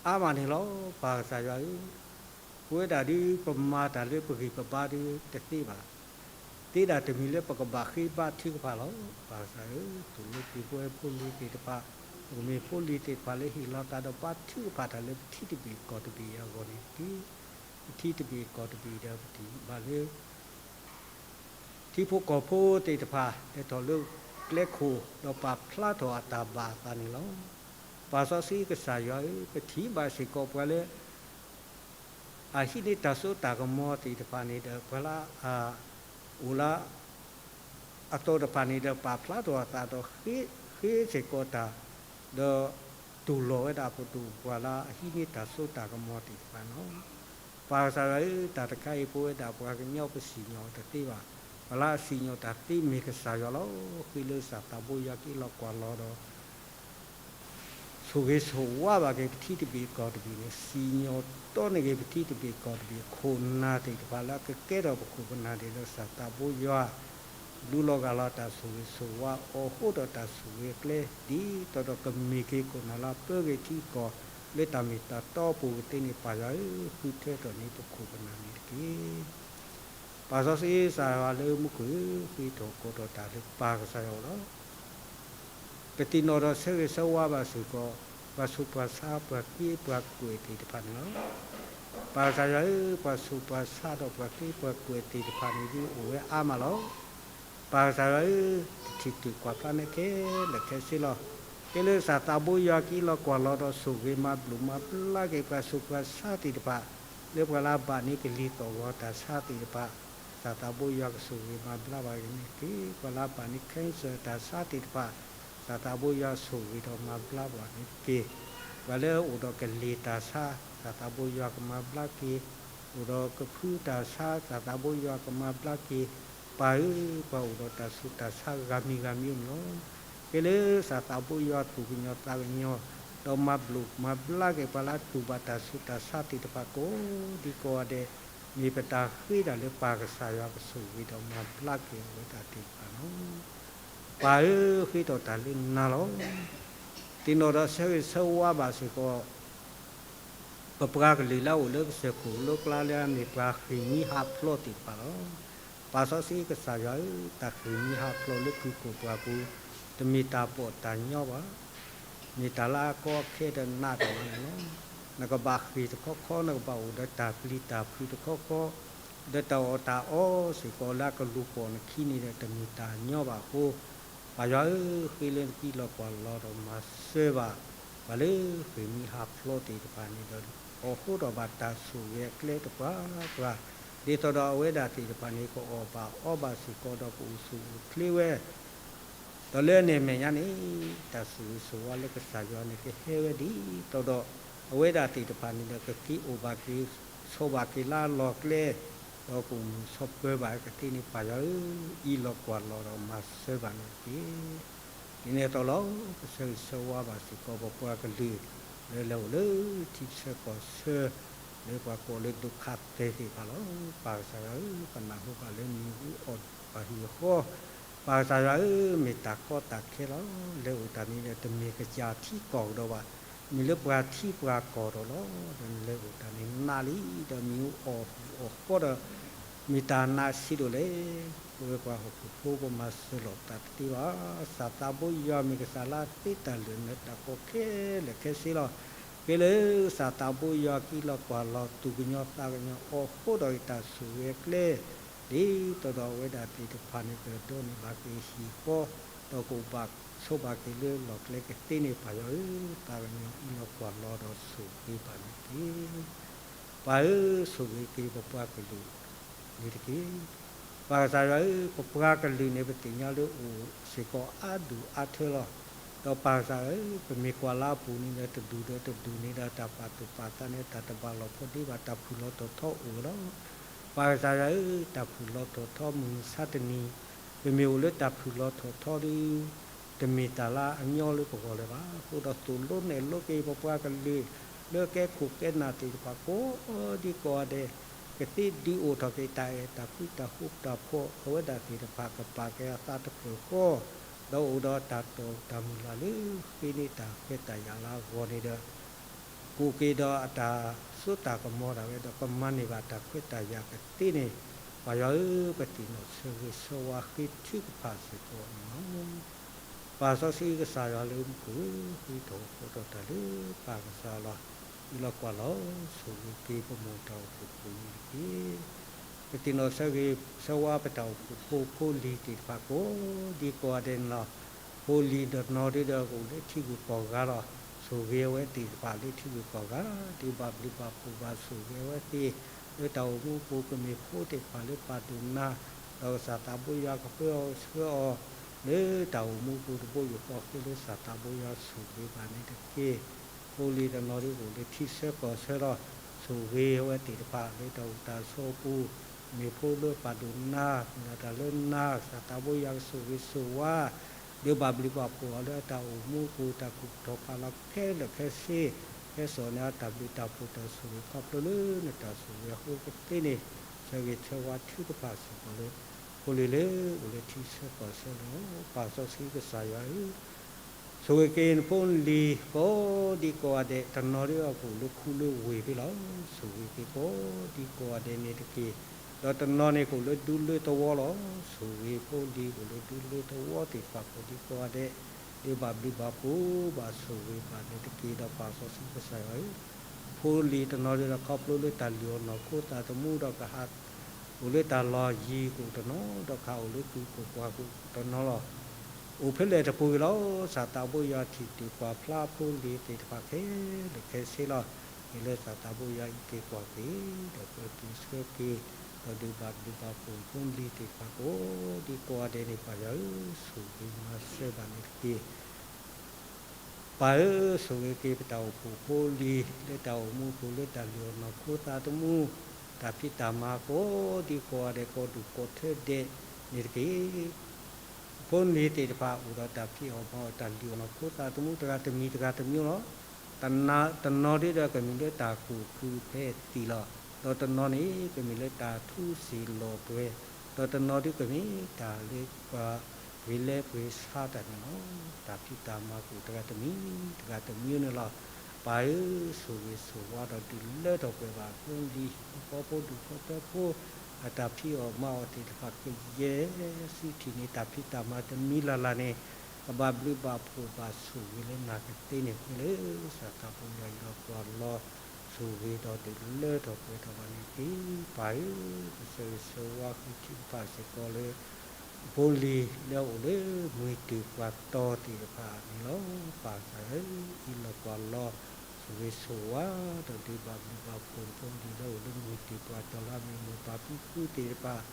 အါမးန့ၣ်လီၤ. ပၢ်ကစၢ်ယွၤဧၢ, ပဝဲဒၣ်ဒုးပမၤတၢ်လၢပဂံၢ်ပဘါဒုးတသ့ဘၣ်. သ့ဒၣ်တမံၤလၢပကဘၣ်ဃ့ဘါထုကဖၣ်လီၤ. ပၢ်ကစၢ်ဧၢ, သိၣ်လိက့ၤပဝဲဖိလံၤသ့ၣ်တဖၣ်, ပကမ့ၢ်ဖိလံၤသ့ၣ်တဖၣ်လၢဟ့ၣ်လီၤသးဒီးဘါထုကဖၣ်တၢ်လၢပထံတဘ့ၣ်ကီၢ်တဘ့ၣ်အဂီၢ်န့ၣ်တက့ၢ်. ပထံတဘ့ၣ်ကီၢ်တဘ့ၣ်ဒီးပထံၣ်ဘၣ်လၢ ထံဖိကီၢ်ဖိသ့ၣ်တဖၣ် လဲၤထီၣ်လၢကျဲခိၣ် ဒီးပာ်ဖျါထီၣ်အတၢ်ဘၣ်အသးန့ၣ်လီၤ. ပၢ်စီဆှံကစၢ်ယွၤဧၢ, ပထံၣ်ဘၣ်စ့ၢ်ကီးပှၤလၢ အဟံးန့ၢ်တၢ်စိတၢ်ကမီၤသ့ၣ်တဖၣ်န့ၣ်ဒီး ပှၤလၢ အအိၣ်လၢ အသိးတဖၣ်န့ၣ်ဒီး ပာ်ဖျါထီၣ်အသးဒီး ဃ့စ့ၢ်ကီးတၢ်, ဒီး တူၢ်လိာ်ဝဲဒၣ်ပဒိၣ်ပပှၢ်လၢအဟံးန့ၢ်တၢ်စိတၢ်ကမီၤသ့ၣ်တဖၣ်န့ၣ်လီၤ. ပၢ်ကစၢ်ယွၤဧၢ, တၢ်တခါအံၤပဝဲဒၣ်ပှၤကညီပစံၣ်ညီၣ်တသ့ဘၣ်. ပှၤလၢအစံၣ်ညီၣ်တၢ်သ့မ့ၢ်ကစၢ်ယွၤလီၤ. ဃ့လၢသးသးဘိယွၤကအံးလီၤကွၢ်လီၤဒီး ဆိၣ်ဂ့ၤဆိၣ်ဝါဘၣ်က့ၤပထံတဘ့ၣ်ကီၢ်တဘ့ၣ်န့ၣ်, စံၣ်ညီၣ်တီန့ၢ်က့ၤပထံတဘ့ၣ်ကီၢ်တဘ့ၣ်အခိၣ်အနၢ်သ့ၣ်တဖၣ်လၢအကကဲထီၣ်ပခိၣ်ပနၢ်န့ၣ်ဒီး သးသးဘိယွၤ လူလီၤဂၢ်လီၤတၢ်ဆိၣ်ဂ့ၤဆိၣ်ဝါ အိၣ်ဃုာ်ဒီးတၢ်ဆိၣ်ဂ့ၤအကျဲ ဒ်သိးဒီးကမ့ၢ်က့ၤခိၣ်နၢ်လၢအပၢက့ၤထံကီၢ် လၢတၢ်မ့ၢ်တၢ်တီအပူၤကသ့န့ၣ် ပၢ်ယွၤဧၢ, ဃုထၢထီၣ်န့ၢ်ပခိၣ်ပနၢ်န့ၣ်တက့ၢ်. ပၢ်စီဆှံကစၢ်ယွၤလၢမူခိၣ်ဧၢ, ဃ့ထီၣ်ကိးထီၣ်တၢ်လၢပၢ်ကစၢ်ယွၤအအိၣ်လီၤ. ပသ့ၣ်နီၣ်ဒီးဆၢဂ့ၤဆၢဝါဘၣ်စ့ၢ်ကီး ပှၤဆူးပှၤဆါ ပှၤက့ပှၤကွဲၢ်သ့ၣ်တဖၣ်န့ၣ်လီၤ. ပၢ်ကစၢ်ယွၤဧၢ, ပှၤဆူးပှၤဆါဒီးပှၤက့ပှၤကွဲၢ်သ့ၣ်တဖၣ်န့ၣ်ဒုးအိၣ်ဝဲအါမးလီၤ. ပၢ်ကစၢ်ယွၤဧၢ, တထံၣ်တုာ်ကွၢ်ဖျါန့ၢ်ခဲလၢာ်ခဲဆ့လီၤ. ဖဲလၢသးသးဘိယွၤကအံးလီၤကွၢ်လီၤဒီးဆိၣ်ဂ့ၤမၤဘျုးမၤဘျါက့ၤပှၤဆူးပှၤဆါသ့ၣ်တဖၣ် လၢပှၤလၢအဘၣ်န့ၢ်ကလံၤသီၣ်ဂီၤတၢ်ဆါသ့ၣ်တဖၣ်, သးသးဘိယွၤကဆိၣ်ဂ့ၤမၤဘျါဘၣ်န့ၢ်က့ၤ, ပှၤလၢအဘၣ်န့ၢ် cancer တၢ်ဆါသ့ၣ်တဖၣ်, သးသးဘိယွၤဆိၣ်ဂ့ၤဒီးမၤဘျါဘၣ်န့ၢ်တက့ၢ်. ပှၤလၢအအိၣ်ဒီးကလံၤတၢ်ဆါ, သးသးဘိယွၤကမၤဘျါက့ၤ, အိၣ်ဒီးကဖုတၢ်ဆါ, သးသးဘိယွၤကမၤဘျါက့ၤ, ပၢ်ဧၢ, ပှၤအိၣ်ဒီးတၢ်ဆူးတၢ်ဆါဂၤမံၤဂၤမံၤန့ၣ်လီၤ. ဃ့လၢသးသးဘိယွၤသူၣ်ကညီၤသးကညီၤ, ဒီးမၤဘျုးမၤဘျါက့ၤပှၤလၢအတူၢ်ဘၣ်တၢ်ဆူးတၢ်ဆါသ့ၣ်တဖၣ်ကိးဒံကိးဂၤဒဲး, မ့ၢ်ပတၢ်ဃ့တၢ်လၢပၢ်ကစၢ်ယွၤကဆိၣ်ဂ့ၤဒီးမၤဘျါက့ၤအဝဲဒၣ်သ့ၣ်တဖၣ်လီၤ. ပၢ်ဧၢ, ဃ့ထီၣ်တၢ်လၢနၤလီၤ. သ့ၣ်နီၣ်ဒီးဆၢဂ့ၤဆၢဝါဘၣ်စ့ၢ်ကီး ပပှၤကလုာ်လၢအအိၣ်လၢကစၢၢ်ခိၣ်ကလိကျါလၢအမ့ၢ်ပှၤဃ့ၢ်မှံဟးဖျိးသ့ၣ်တဖၣ်လီၤ. ပၢ်စီဆှံကစၢ်ယွၤဧၢ, တၢ်ဃ့ၢ်မှံဟးဖျိးလၢပှၤဟီၣ်ခိၣ်ပူၤ, တမ့ၢ်တၢ်ပီးတၢ်ညီဘၣ်. မ့ၢ်တၢ်လၢအကီအခဲဒီးနးတၢ်မးန့ၣ်လီၤ. နကဘၣ်ဃ့ၢ်တခီခီ, နကဘၣ်အိၣ်ဒီးတၢ်ပျံၤတၢ်ဖုးတခီခီ, ဒီးတၢ်အီၣ်တၢ်အီစ့ၢ်ကီးလၢအကလူၤပိာ်နခံန့ၣ်ဒီး တမ့ၢ်တၢ်ညီဘၣ်အဃိ, ပၢ်ယွၤဧၢ, ဃ့လၢနကအံးလီၤကွၢ်လီၤဒီးမၤစၢၤဘၣ် ပှၤလၢဃ့ၢ်မှံဟးဖျိးသ့ၣ်တဖၣ်န့ၣ်ဒီး အိၣ်ဃုာ်ဒီးဘၣ်တၢ်ဆိၣ်ဂ့ၤအကျဲတပှၢ်ပှၢ်, ဒ်သိးဒီးအဝဲဒၣ်သ့ၣ်တဖၣ်န့ၣ် ကအီၣ်ဘၣ်အီဘၣ်စ့ၢ်ကီးဒီး ကအိၣ်ဆူၣ်အိၣ်ချ့ဝဲ ဒီးလၢန့ၣ်အမဲာ်ညါန့ၣ် တၢ်ဆိၣ်ဂ့ၤဆိၣ်ဝါလၢကစၢ်ယွၤန့ၣ် ကဟဲဝဲဒ်သိးဒီး အဝဲဒၣ်သ့ၣ်တဖၣ်န့ၣ်ဒီး ကက့ၤအိၣ်ဘၣ်က့ၤ ဆိးဘၣ်က့ၤလၢအလီၢ်ကျဲ, ဒီးကအိၣ်မုာ်ဆိးပၢၤဘၣ်ကသ့န့ၣ် ပၢ်ယွၤဧၢ, အံးလီၤကွၢ်လီၤဒီးမၤစၢၤဘၣ်န့ၣ်တက့ၢ်. ဒ်န့ၣ်အသိးလီၤ, ပဆၢဂ့ၤဆၢဝါဘၣ်စ့ၢ်ကီး ပပှၤကလုာ် လၢလဲၤအိၣ်လၢထံဆၢကီၢ်ဆၢ, လၢပှၤကိးလၢဒုက္ခသည်သ့ၣ်တဖၣ်လီၤ. ပၢ်ကစၢ်ယွၤဧၢ, ပနၢ်ဟူဘၣ်လၢမ့ၣ်အူအီၣ်အဟံၣ်အဃီ, ပၢ်ကစၢ်ယွၤဧၢ, မ့ၢ်တၢ်ကီတၢ်ခဲလီၤ. လဲၤအိၣ်တၢ်န့ၣ်ဒီး တမ့ၢ်ကစၢ်ထံကီၢ်ကဒီးဘၣ်, မ့ၢ်လၢပှၤထံပှၤကီၢ်ဒီးလီၤ. ဒီးနလဲၤအိၣ်တၢ်န့ၣ်နးလံ, ဒီးမ့ၣ်အူအီၣ်အဟံၣ်အဃီဒီး မ့ၢ်တၢ်နးဆံးဒိၣ်လဲၣ်. ပဝဲပှၤဟီၣ်ခိၣ်ဖိ ပမၤစၢၤလိာ်ပသးတသ့ဘၣ်. သးသးဘိယွၤမ့ၢ်ကစၢ်လၢသ့တၢ်လၢာ်နၢၤတၢ်ကီခဲလၢာ်ခဲဆ့လီၤ. ဃ့လၢသးသးဘိယွၤကအံးလီၤကွၢ်လီၤ သူၣ်ကညီၤသးကညီၤ အိၣ်ဃုာ်ဒီးတၢ်ဆိၣ်ဂ့ၤအကျဲ ဒ်သိးဒီးအဝဲဒၣ်သ့ၣ်တဖၣ်န့ၣ် ကဒိးန့ၢ်ဘၣ်က့ၤဟံၣ်ဃီ, ဒီးကအိၣ်ဘၣ်ဆိးဘၣ်က့ၤလၢလီၢ်ကျဲကသ့န့ၣ် ပၢ်ယွၤဧၢ, သးကညီၤအံးလီၤကွၢ်လီၤဒီးဆိၣ်ဂ့ၤဘၣ်န့ၣ်တက့ၢ်. ပၢ်ဧၢ, ဆိၣ်ဂ့ၤက့ၤပပှၤကလုာ်န့ၣ်တက့ၢ်. ပၢ်ကစၢ်ယွၤဧၢ, ပပှၤကလုာ်န့ၣ် ပသ့ၣ်ညါလၢအိၣ်စ့ၢ်ကီးအါဒူၣ်အါထၢလီၤ. ဒီးပၢ်ကစၢ်ဧၢ, ပမ့ၢ်ကွၢ်လၢအပူၤန့ၣ်ဒီး တဒူၣ်ဒီးတဒူၣ်န့ၣ်ဒီး တၢ်ပာ်သူၣ်ပာ်သးန့ၣ် တၢ်တဘၣ်လီၢ်ဖိဒ့ဘၣ် တၢ်ဖုၣ်လီၤထီၣ်ထီအိၣ်ဝဲလီၤ. ပၢ်ကစၢ်ယွၤဧၢ, တၢ်ဖုၣ်လီၤထီၣ်ထီမုၢ်မဆါတနံၤ, ပမ့ၢ်အိၣ်လၢတၢ်ဖုၣ်လီၤထီၣ်ထီဒီး တမ့ၢ်တၢ်လၢအညီလၢပဂီၢ်လၢၤဘၣ်. အဃိဒီးသိၣ်လိနဲၣ်လိက့ၤပပှၤကလုာ် လၢကဲခိၣ်ကဲနၢ်သ့ၣ်တဖၣ်ကိးဒံကိးဂၤဒဲး, ကသ့ဒုးအိၣ်ထီၣ်က့ၤတၢ်အဲၣ်တၢ်ကွံတၢ်ဃူတၢ်ဖိး အဝဲဒၣ်သ့ၣ်တဖၣ် ကပာ်ကဲအသးတဖျၢၣ်ဃီ, ဒီးအိၣ်ဒီးတၢ်တိာ်တၢ်မုၢ်လၢ်လၢ ဃ့န့ၢ်တၢ်ခွဲးတၢ်ယာ်လၢအဂီၢ်န့ၣ်ဒီး ကအိၣ်က့ၤဒီးအတၢ်စိတၢ်ကမီၤဒၣ်ဝဲဒီး ကမၤန့ၢ်ဘၣ်တၢ်ခွဲးတၢ်ယာ်ကသ့န့ၣ်, ပၢ်ယွၤဧၢ, ပသ့ၣ်နီၣ်ဆၢဂ့ၤဆၢဝါဃ့ထုကဖၣ်စ့ၢ်ကီးန့ၣ်လီၤ. ပၢ်စီဆှံကစၢ်ယွၤလၢမူခိၣ်ဧၢ, ဃ့ထီၣ်ဃီထီၣ်တၢ်လၢပၢ်ကစၢ်လီၤ. အံးလီၤကွၢ်လီၤ ဆိၣ်ဂ့ၤက့ၤပမိၢ်တၢ်အိၣ်ဖှိၣ်ဖိန့ၣ်တက့ၢ်. ပသ့ၣ်နီၣ်ဆၢဂ့ၤဆၢဝါပတၢ်အိၣ်ဖှိၣ်ဖိလံၤသ့ၣ်တဖၣ်ကိးဒံကိးဂၤဒဲးန့ၣ်လီၤ. ဖိလံၤတနီၤဒုဒီးကအိၣ်လၢထံဂုၤကီၢ်ဂၤလီၤ. ဆိၣ်ဂ့ၤအဝဲသ့ၣ်တဖၣ်လၢထံဂုၤကီၢ်ဂၤ, ဒုးဘၣ်ဘျုးဘၣ်ဖှိၣ်ဘၣ်ဆိၣ်ဂ့ၤအဝဲသ့ၣ် လၢတၢ်အိၣ်မူပူၤ ကမ့ၢ်ဖိသ့ၣ်တဖၣ်လၢပာ်ဒိၣ်နၤ, ဒီးကစၢ်သးဘိယွၤကပၢအီၤဆှၢအီၤ လၢတၢ်အိၣ်မူပူၤတဘိယူၢ်ဃီ ဃ့လၢစီၤသးဘိယွၤဆိၣ်ဂ့ၤဘၣ်န့ၣ်တက့ၢ်. ဖိလံၤတနီၤဒ်အိၣ်လၢထံဆၢကီၢ်ဆၢလီၤ. ဆိၣ်ဂ့ၤဝဲသ့ၣ်တဖၣ်လၢတၢ်အိၣ်တၢ်ဆိးပူၤ, မ့ၢ်ဖိလၢပာ်ဒိၣ်နါ မ့ၢ်တၢ်လၢနါ စီၤသးဘိယွၤကဆိၣ်ဂ့ၤဆိၣ်ဝါ ဒုးဘၣ်ဘျုးဘၣ်ဖှိၣ်အီၤလၢအတၢ်အိၣ်မူပူၤ တၢ်ကူၣ်ထီၣ်ဖးလီၤခဲလၢာ်ခဲဆ့, ဟဲစိာ်န့ၢ်အတၢ်ဘျုးတၢ်ဖှိၣ်တၢ်ဆိၣ်ဂ့ၤခီဖျိလၢနတၢ်ဆိၣ်ဂ့ၤအဃိကသ့န့ၣ်, ဆၢဂ့ၤဆၢဝါထုကဖၣ်စ့ၢ်ကီးလၢ ဖိလံၤလၢအိၣ်လၢထံဆၢကီၢ်ဆၢလီၤ. ပၢ်စီဆှံကစၢ်ယွၤဧၢ, ဆိၣ်ဂ့ၤက့ၤနဖိလံၤကိးဒံကိးဂၤဒဲး, တနီၤဒ်အကအိၣ်လၢခူလၢဝ့ၢ်ဖဲလီၤ. ဆိၣ်ဂ့ၤက့ၤကိးဒံကိးဂၤဒဲးန့ၣ်တက့ၢ်. ဒီးတနီၤန့ၣ်ကအိၣ်လၢဒူလၢသဝီလီၤ. ဆိၣ်ဂ့ၤဖိလံၤအိၣ်လၢဒူလၢသဝီသ့ၣ်တဖၣ်ကိးဒံကိးဂၤဒဲး, ဒုးဘၣ်ဘျုးဘၣ်ဖှိၣ်ဘၣ်ဆိၣ်ဂ့ၤဘၣ်န့ၣ်တက့ၢ်. ဒီးပၢ်စီဆှံကစၢ်ယွၤဧၢ, ဖိလံၤတနီၤဒ်ဒီးခီဖျိလၢတၢ်လုၢ်အီၣ်နီၢ်ခိသးသမူဒီးကဟး အိၣ်လၢတၢ်လီၢ်ယံၤကအိၣ်တနီၤ, ဒီးကဟးအိၣ်လၢကုၢ်ကအိၣ်ပှၢ်ကအိၣ်တနီၤလီၤ. အိၣ်ဖဲလဲၣ်တပူၤဂ့ၤလီၤ, စီၤသးဘိယွၤထံၣ်တုၤကွၢ်ဖျါဖိလံၤသ့ၣ်တဖၣ်ခဲလၢာ်ခဲဆ့လီၤ. ဟ့ၣ်လၢစီၤသးဘိယွၤအံးက့ၤကွၢ်က့ၤ, ဒီးပၢၤက့ၤဆှၢက့ၤ, ဒီးဒုးဘၣ်ဘျုးဘၣ်ဖှိၣ်ဖိလံၤသ့ၣ်တဖၣ်ကိးဒံကိးဂၤဒဲးန့ၣ် ပၢ်ယွၤဧၢ, ဆိၣ်ဂ့ၤမၤစၢၤဘၣ်န့ၣ်တက့ၢ်. ပၢ်ဧၢ, ဆိၣ်ဂ့ၤက့ၤပတၢ်အိၣ်ဖှိၣ်ဖိလံၤ လၢတၢ်အိၣ်မူပူၤလၢတၢ်လုၢ်အီၣ်နီၢ်ခိသးသမူ, တၢ်ဖံးတၢ်မၤကိးဒံကိးဂၤဒဲး ကိးဒူၣ်ကိးထၢဒဲးန့ၣ်တက့ၢ်. ဖိလံၤသ့ၣ်တဖၣ်အိၣ်ဒီးတၢ်ဖံးအီၣ်မၤအီၣ်တၢ်လုၢ်အီၣ်နီၢ်ခိသးသမူတဂၤတမံၤတဂၤတမံၤလီၤ. တနီၤဒ်ဒီးကမ့ၢ်လၢတၢ်ကူၣ်ခုၣ်ဖဲသံၣ်လီၤ. ဒီးတနီၤန့ၣ်ကမ့ၢ်လၢတၢ်ထူစ့ၣ်လီၤပှဲၤ, ဒီးတနီၤဒ်ကမ့ၢ်တၢ်လၢပှၤပှ့ၤလဲပှ့ၤဆါတၢ်န့ၣ်လီၤ. တၢ်ဖံးတၢ်မၤကအိၣ်တဂၤတမံၤတဂၤတမံၤန့ၣ်လီၤ. ပၢ်ဧၢ, ဆိၣ်ဂ့ၤဆိၣ်ဝါဒီးဒုးလၢထီၣ်ပှဲၤဘၣ်ဖိလံၤဟံၣ်ဖိဃီဖိဒူၣ်ဖိထၢဖိ အတၢ်ဖံးအီၣ်မၤအီၣ်သ့ၣ်တဖၣ်ကယဲၢ် စုထံၣ်န့ၢ်တၢ်ဖံးတၢ်မၤတမံၤလၢ်လၢ်န့ၣ်, ကဘၣ်ဘျုးဘၣ်ဖှိၣ်ဘၣ်ဆိၣ်ဂ့ၤလၢနၤကသ့န့ၣ် ဃ့လၢစီၤသးဘိယွၤအံၤလီၤကွၢ်လီၤ ဆိၣ်ဂ့ၤဒီးဒုးလၢထီၣ်ပှဲၤထီၣ်ဘၣ်န့ၣ်တက့ၢ်. ပၢ်ဧၢ, ပဆၢဂ့ၤဆၢဝါဃုထံကဖၣ်စ့ၢ်ကီးလၢ ဖိလံၤလၢအအိၣ်လၢမုၢ်တ့ၢ်ပှၤတီၤသ့ၣ်တဖၣ်န့ၣ်လီၤ. ပၢ်ကစၢ်ယွၤဧၢ, အံးလီၤကွၢ်လီၤ ဆိၣ်ဂ့ၤဆိၣ်ဝါ ဒီးဒုးဘၣ်ဘျုးဘၣ်ဖှိၣ်ဖိလံၤလၢအအိၣ်လၢမုၢ်တ့ၢ်ပှၤတီၤလၢအ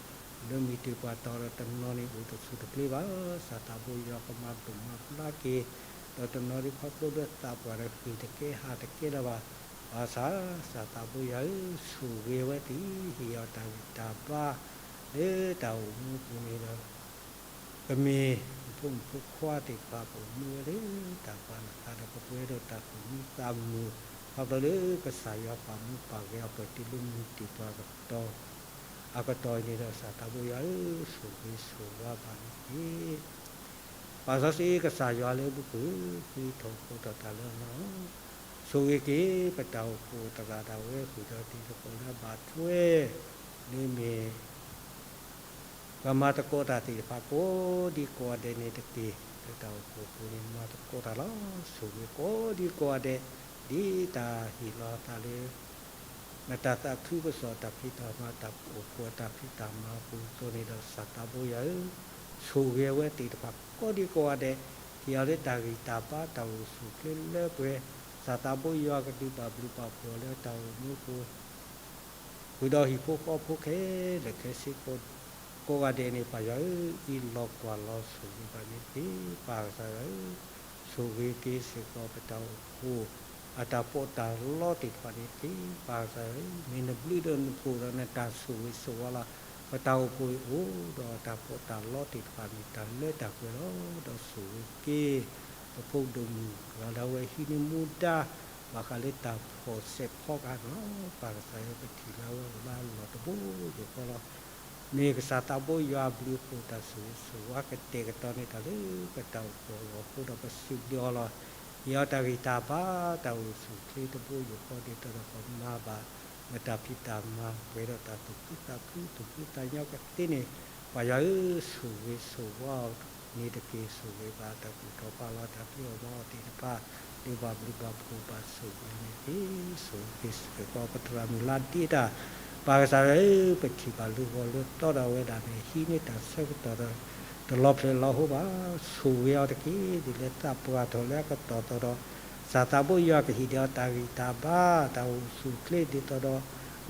မ့ၢ်မိၢ်ပၢ်ဖံဖုသ့ၣ်တဖၣ် လၢမုၢ်တ့ၢ်ပှၤတီၤဒီးတနီၤန့ၣ်အိၣ်တဆူၣ်တပျ့ၤဘၣ်. စီၤသးဘိယွၤကမၤဒိၣ်မၤဖျါက့ၤ, ဒီးတနီၤဒ်ခီဖျိလၢသးပှၢ်ဒီးဃ့ၢ်တကဲဟးတကဲလၢၤဘၣ်. ဘၣ်ဆၣ် စီၤသးဘိယွၤဧၢ, ဆိၣ်ဂ့ၤဝဲသ့ၣ်, ဟ့ၣ်အီၤတၢ်ဂံၢ်တၢ်ဘါ လၢတၢ်အိၣ်မူပူၤန့ၣ်ဒီး ကမ့ၢ်ဖိမုၣ်ဖိခွါသ့ၣ်တဖၣ်ကအိၣ်မူဝဲလၢတၢ်ဘါနသးဒီး ကပှဲၤဒီးတၢ်သူၣ်မံသးမုာ် ခီဖျိလၢကစၢ်ယွၤပာ်မူပာ်ဂဲၤအီၤပှဲၤတုၤလၢမုၢ်တ့ၢ်ပှၤကတီၤ အကတီၢ်အံၤန့ၣ်ဒီး စီၤသးဘိယွၤဧၢ, ဆိၣ်ဂ့ၤဆိၣ်ဝါဘၣ်န့ၣ်တက့ၢ်. ပၢ်စီဆှံကစၢ်ယွၤလၢအမူခိၣ်ဧၢ, ဃ့ထီၣ်ဃီထီၣ်တၢ်လၢအီၤလီၤ. ဆိၣ်ဂ့ၤက့ၤပတၢ်အိၣ်ဖှိၣ်သရၣ်ဒၣ်ဝဲ ဃုာ်ဒီးတံၤသကိးလၢအဘၣ်ထွဲ လၢမ့ၢ် ပှၤမၤသကိးတၢ်သ့ၣ်တဖၣ်ကိးဒံကိးဂၤဒဲးန့ၣ်တက့ၢ်. လၢတၢ်အိၣ်ဖှိၣ်ပူၤန့ၣ် မၤသကိးတၢ်လီၤ. ဆိၣ်ဂ့ၤကိးဒံကိးဂၤဒဲး ဒ်တၢ်ဟ့ၣ်လီၤအသးလၢ နတၢ်သးခုကစီၣ်တၢ်ဖံးတၢ်မၤ တၢ်အိၣ်ဖှိၣ်အတၢ်ဖံးတၢ်မၤအပူၤအသိးန့ၣ်ဒီး စီၤသးဘိယွၤဧၢ, ဆိၣ်ဂ့ၤဝဲသ့ၣ်တဖၣ်ကိးဒံကိးဂၤဒဲး, ဟ့ၣ်အီၤလၢတၢ်ဂံၢ်တၢ်ဘါ တၢ်အိၣ်ဆူၣ်အိၣ်ချ့လၢပှဲၤ, စီၤသးဘိယွၤကဒုးဘၣ်ဘျုးဘၣ်ဖှိၣ်အီၤလၢတၢ်အိၣ်မူပူၤ ဃုာ်ဒီးဟံၣ်ဖိဃီဖိခဲလၢာ်ခဲဆ့ ကိးဂၤဒဲးန့ၣ် ပၢ်ယွၤဧၢ, အံးလီၤကွၢ်လီၤဆိၣ်ဂ့ၤဘၣ်န့ၣ်တက့ၢ်. ပၢ်ကစၢ်ယွၤဧၢ, ဆိၣ်ဂ့ၤက့ၤစ့ၢ်ကီးပတၢ်အိၣ်ဖှိၣ် အတၢ်ပီးတၢ်လီသ့ၣ်တဖၣ်န့ၣ်တက့ၢ်. ပၢ်ကစၢ်ယွၤဧၢ, မ့ၢ်နဘျုးဒီးနဖှိၣ်ဒီးနတၢ်ဆိၣ်ဂ့ၤဆိၣ်ဝါလီၤ. ပတၢ်အိၣ်ဖှိၣ်အိၣ်ဒီးတၢ်ပီးတၢ်လီသ့ၣ်တဖၣ်န့ၣ် တၢ်လၢတၢ်ပှဲၤလီၤ. ဒီးဆိၣ်ဂ့ၤက့ၤ ပဖိဒိၣ်မုၣ်တဂၤလၢအဝဲဟံးန့ၢ်မူဒါ ဘၣ်ဃးလၢတၢ်ဖီၣ်စဲးဖီကဟၣ်န့ၣ်လီၤ. ပၢ်ကစၢ်ယွၤ ပထံၣ်လၢအဝဲအိၣ်လၢအလီၢ်တဘိယူၢ်ဃီလီၤ. မ့ၢ်ကစၢ်သးဘိယွၤအဘျုးအဖှိၣ် တၢ်ဆိၣ်ဂ့ၤဆိၣ်ဝါကတဲာ်ကတီၤန့ၢ်တၢ်လၢပတၢ်အိၣ်ဖှိၣ်အဂီၢ်အဃိဒီး ပစံးဘျုးအီၤလီၤ. ဟ့ၣ်အီၤတၢ်ဂံၢ်တၢ်ဘါ တၢ်အိၣ်ဆူၣ်အိၣ်ချ့တဘိယူၢ်ဃီ ဒ်သိးဒီးကမၤဘၣ် နတၢ်ဖံးတၢ်မၤ ပှဲၤဒီးတၢ်သူၣ်ခုသးခု သူၣ်ဖှံသးညီကသ့န့ၣ် ပၢ်ယွၤဧၢ, ဆိၣ်ဂ့ၤဆိၣ်ဝါအီၤန့ၣ်တက့ၢ်. ဆိၣ်ဂ့ၤဘၣ်တၢ်ကူၣ်ထီၣ်ဖးလီၤ တၢ်ဖံးအီၣ်မၤအီၣ်သ့ၣ်တဖၣ် ဒုးဘၣ်ဘျုးဘၣ်ဖှိၣ်ဘၣ်ဆိၣ်ဂ့ၤန့ၣ်တက့ၢ်. ဆိၣ်ဂ့ၤက့ၤစ့ၢ်ကီးပသရၣ်မုၣ်လါဒ့တၢ်, ပၢ်ကစၢ်ယွၤဧၢ, ပထံၣ်ဘၣ်လၢဂီၤလၢသီဒီးအဝဲဒၣ်န့ၣ် ဟံးန့ၢ်တၢ်ဆၢကတီၢ်ဒီး တလီၤဖျဲးလီၤဟိဘၣ်. ဆိၣ်ဂ့ၤအီၤတက့ၢ်. ဒ်လဲၣ်သးပှၢ်ထီၣ်လၢအကတီၢ်သီဒီး စီၤသးဘိယွၤကဟ့ၣ်ဒံးအီၤတၢ်ဂံၢ်တၢ်ဘါ တၢ်အိၣ်ဆူၣ်အိၣ်ချ့ဒ်သိးဒီး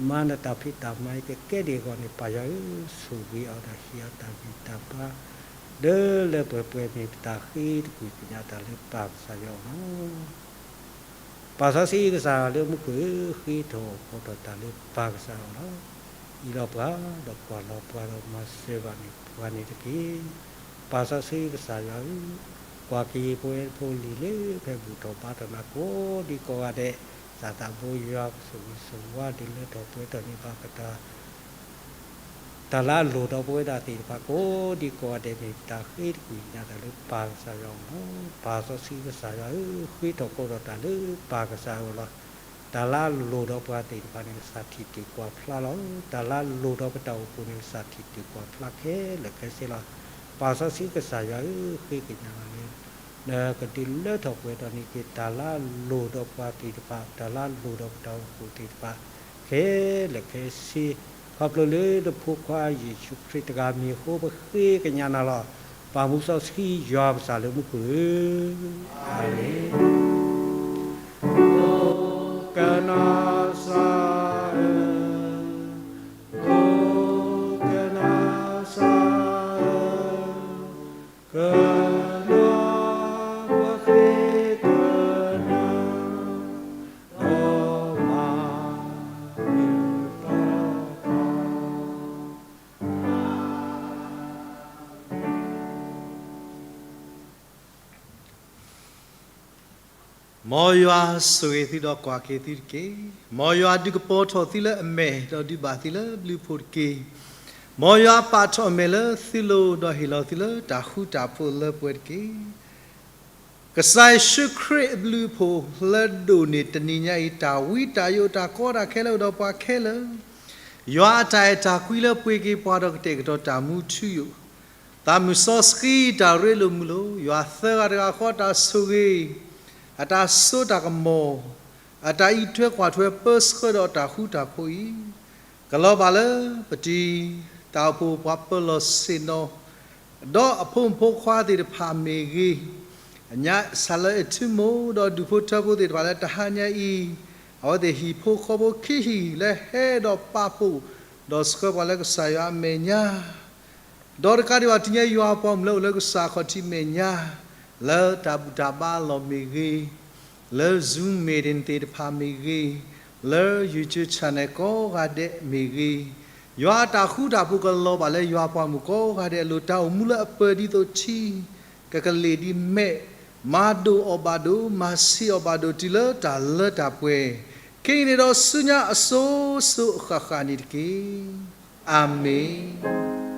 မၤနတၢ်ဖံးတၢ်မၤအံၤကကဲဒံးအဂီၢ်န့ၣ် ပၢ်ယွၤဧၢ, ဆိၣ်ဂ့ၤအီၤဒီးဟ့ၣ်အီၤတၢ်ဂံၢ်တၢ်ဘါ လၢလၢပှဲၤပှဲၤမ့ၢ်ပတၢ်ဃ့တကွံာ်ကညးတၢ်လၢပၢ်ကစၢ်ယွၤအအိၣ်လီၤ. ပၢ်စီဆှံကစၢ်ယွၤလၢမူခိၣ်ဧၢ, ဃ့ထီၣ်ဖီထီၣ်တၢ်လၢပၢ်ကစၢ်အအိၣ်လီၤ. အံးလီၤပှၤဒီးကွၢ်လီၤပှၤဒီးမၤစၢၤဘၣ်န့ၢ်ပှၤန့ၣ်တက့ၢ်. ပၢ်စီဆှံကစၢ်ယွၤဧၢ, ကွၢ်က့ၤပဝဲဖိလံၤလၢဖဲဘူၣ်ထီၣ်ဘါထီၣ်နၤကိးဒံကိးဂၤဒဲး, စၢ်သးဘိယွၤကဆိၣ်ဂ့ၤဆိၣ်ဝါဒုးလၢထီၣ်ပှဲၤထီၣ်န့ၢ်ဘၣ်ပတၢ် တၢ်လၢအလိၣ်ဒီးပဝဲဒၣ်သ့ၣ်တဖၣ်ကိးဒံကိးဂၤဒဲးန့ၣ် ပတၢ်ဃ့တကွံာ်ကညးတၢ်လၢပၢ်ကစၢ်ယွၤအအိၣ်လီၤ. ပၢ်စီဆှံကစၢ်ယွၤဧၢ, ဃ့ထီၣ်ဖီထီၣ်တၢ်လၢပၢ်ကစၢ်အအိၣ်လီၤ. တၢ်လၢအလိၣ်ဒီးပှၤသ့ၣ်တဖၣ်န့ၣ် ကစၢ်ထံၣ်တုၤကွၢ်ဖျါလီၤ. တၢ်လၢအလိၣ်ဒီးပတၢ်အိၣ်ဖှိၣ်န့ၣ် ကစၢ်ထံၣ်တုၤကွၢ်ဖျါခဲလၢာ်ခဲဆ့လီၤ. ပၢ်စီဆှံကစၢ်ယွၤဧၢ, ဃ့ကညးလီၤလၢ နကဒုးလၢထီၣ်ပှဲၤထီၣ်န့ၢ်က့ၤ တၢ်လၢအလိၣ်ဒီးပှၤသ့ၣ်တဖၣ်, တၢ်လၢအလိၣ်ဒီးပတၢ်အိၣ်ဖှိၣ်သ့ၣ်တဖၣ် ခဲလၢာ်ခဲဆ့, ခီဖျိလၢနဖိခွါယ့ၣ်ၡူးခရံာ်တဂၤမ့ၢ်အဃိပဃ့ကညးနၤလီၤ. ပၢ်မူစီဆှံယွၤပကစၢ်လၢမူခိၣ်ဧၢ, အၤမ့ၣ်. ကနၤစၢ်ဧၢ, ကနၤစၢ်ဧၢ, ကနၤ ပဃ့ကညး ဒီးမၤ မ်ယွၤဆိၣ်ဂ့ၤသုဒီးကွၢ်က့ၤသုတက့ၢ်. မ်ယွၤဒုးကပီၤထီၣ်သုလၢအမဲာ် ဒီးဒုးဘၣ်သုလၢဘျုးဖှိၣ်တက့ၢ်. မ်ယွၤပာ်ထီၣ်အမဲာ်လၢသုလိၤ ဒီးဟ့ၣ်လီၤသုလၢတၢ်ဃူတၢ်ဖိးလၢပှဲၤတက့ၢ်. ကစၢ်ယ့ၣ်ၡူးခရံာ်အဘျုးအဖှိၣ်လၢဒိၣ်န့ၢ်တနံၤညါအံၤ တၢ်ဝံတၢ်ယိးတၢ်ကီတၢ်ခဲလၢအိၣ်ဒီးပှၤခဲလၢာ်, ယွၤအတၢ်အဲၣ်တၢ်ကွံလၢပှ့ၤက့ၤပှၤဒီးကတဲာ်ကတီၤတၢ်မူထူယိာ်, သးမုၢ်စီဆှံတၢ်ရ့လိာ်မုာ်လိာ်, ယွၤသၢဂၤတဂၤဃီတၢ်ဆိၣ်ဂ့ၤ, အတၢ်စိတၢ်ကမီၤ, အတၢ်အံးထွဲကွၢ်ထွဲပၢဆှၢဒီးတၢ်ဃူတၢ်ဖိးအံၤ ကလီၤဘၣ်လၢပတံၤ, တၢ်အိၣ်ဖှိၣ်ပှၤပၢၤလီၢ်ဆ့ၣ်နီၤ, ဒီးအဖိမုၣ်ဖိခွါသ့ၣ်တဖၣ်မ့ၢ်ဂ့ၤ, အညါစၢ်လၢအထံမိၢ်ဒီးဒူၣ်ဖိထၢဖိသ့ၣ်တဖၣ်လၢတဟါညါအံၤ, အဝဲသ့ၣ်ဟံၣ်ဖိဃီဖိခံဟံၣ်လၢဟဲဒီးပာ်ဖှိၣ်, ဒီးဆှၢပှၤလၢကစၢ်ယွၤအမဲာ်ညါ ဒီးတကးဒံးဘၣ်တနံၤညါယွၤအပှၤမုၣ်လၢအိၣ်လၢကစၢ်အခီၣ်ထံးမဲာ်ညါ, လၢတၢ်ဘူၣ်တၢ်ဘါအလီၢ်မ့ၢ်ဂ့ၤ, လၢ Zoom meeting သ့ၣ်တဖၣ်မ့ၢ်ဂ့ၤ, လၢ YouTube channel ကိးဂၤဒဲးမ့ၢ်ဂ့ၤ, ယွၤအတၢ်ဃူတၢ်ဖိးကလီၤဘၣ်လၢယွၤအပှၤမုၣ်ကိးဂၤဒဲးအလိၤ, တၢ်အိၣ်မူလၢအပၢၤဒ်သိးထံ, ကကလ့ၢ်ဒ်မဲး, မၤဒိၣ်အီၤဘၣ်ဒိၣ်, မၤဆံးအီၤဘၣ်ဒိၣ်တုၤလၢတၢ်လၢတၢ်ပှဲၤ, ခဲအံၤန့ၣ်ဒီးဆူညါအစိၤစိၤအဃၣ်ဃၣ်န့ၣ်တက့ၢ်. အၤမ့ၣ်.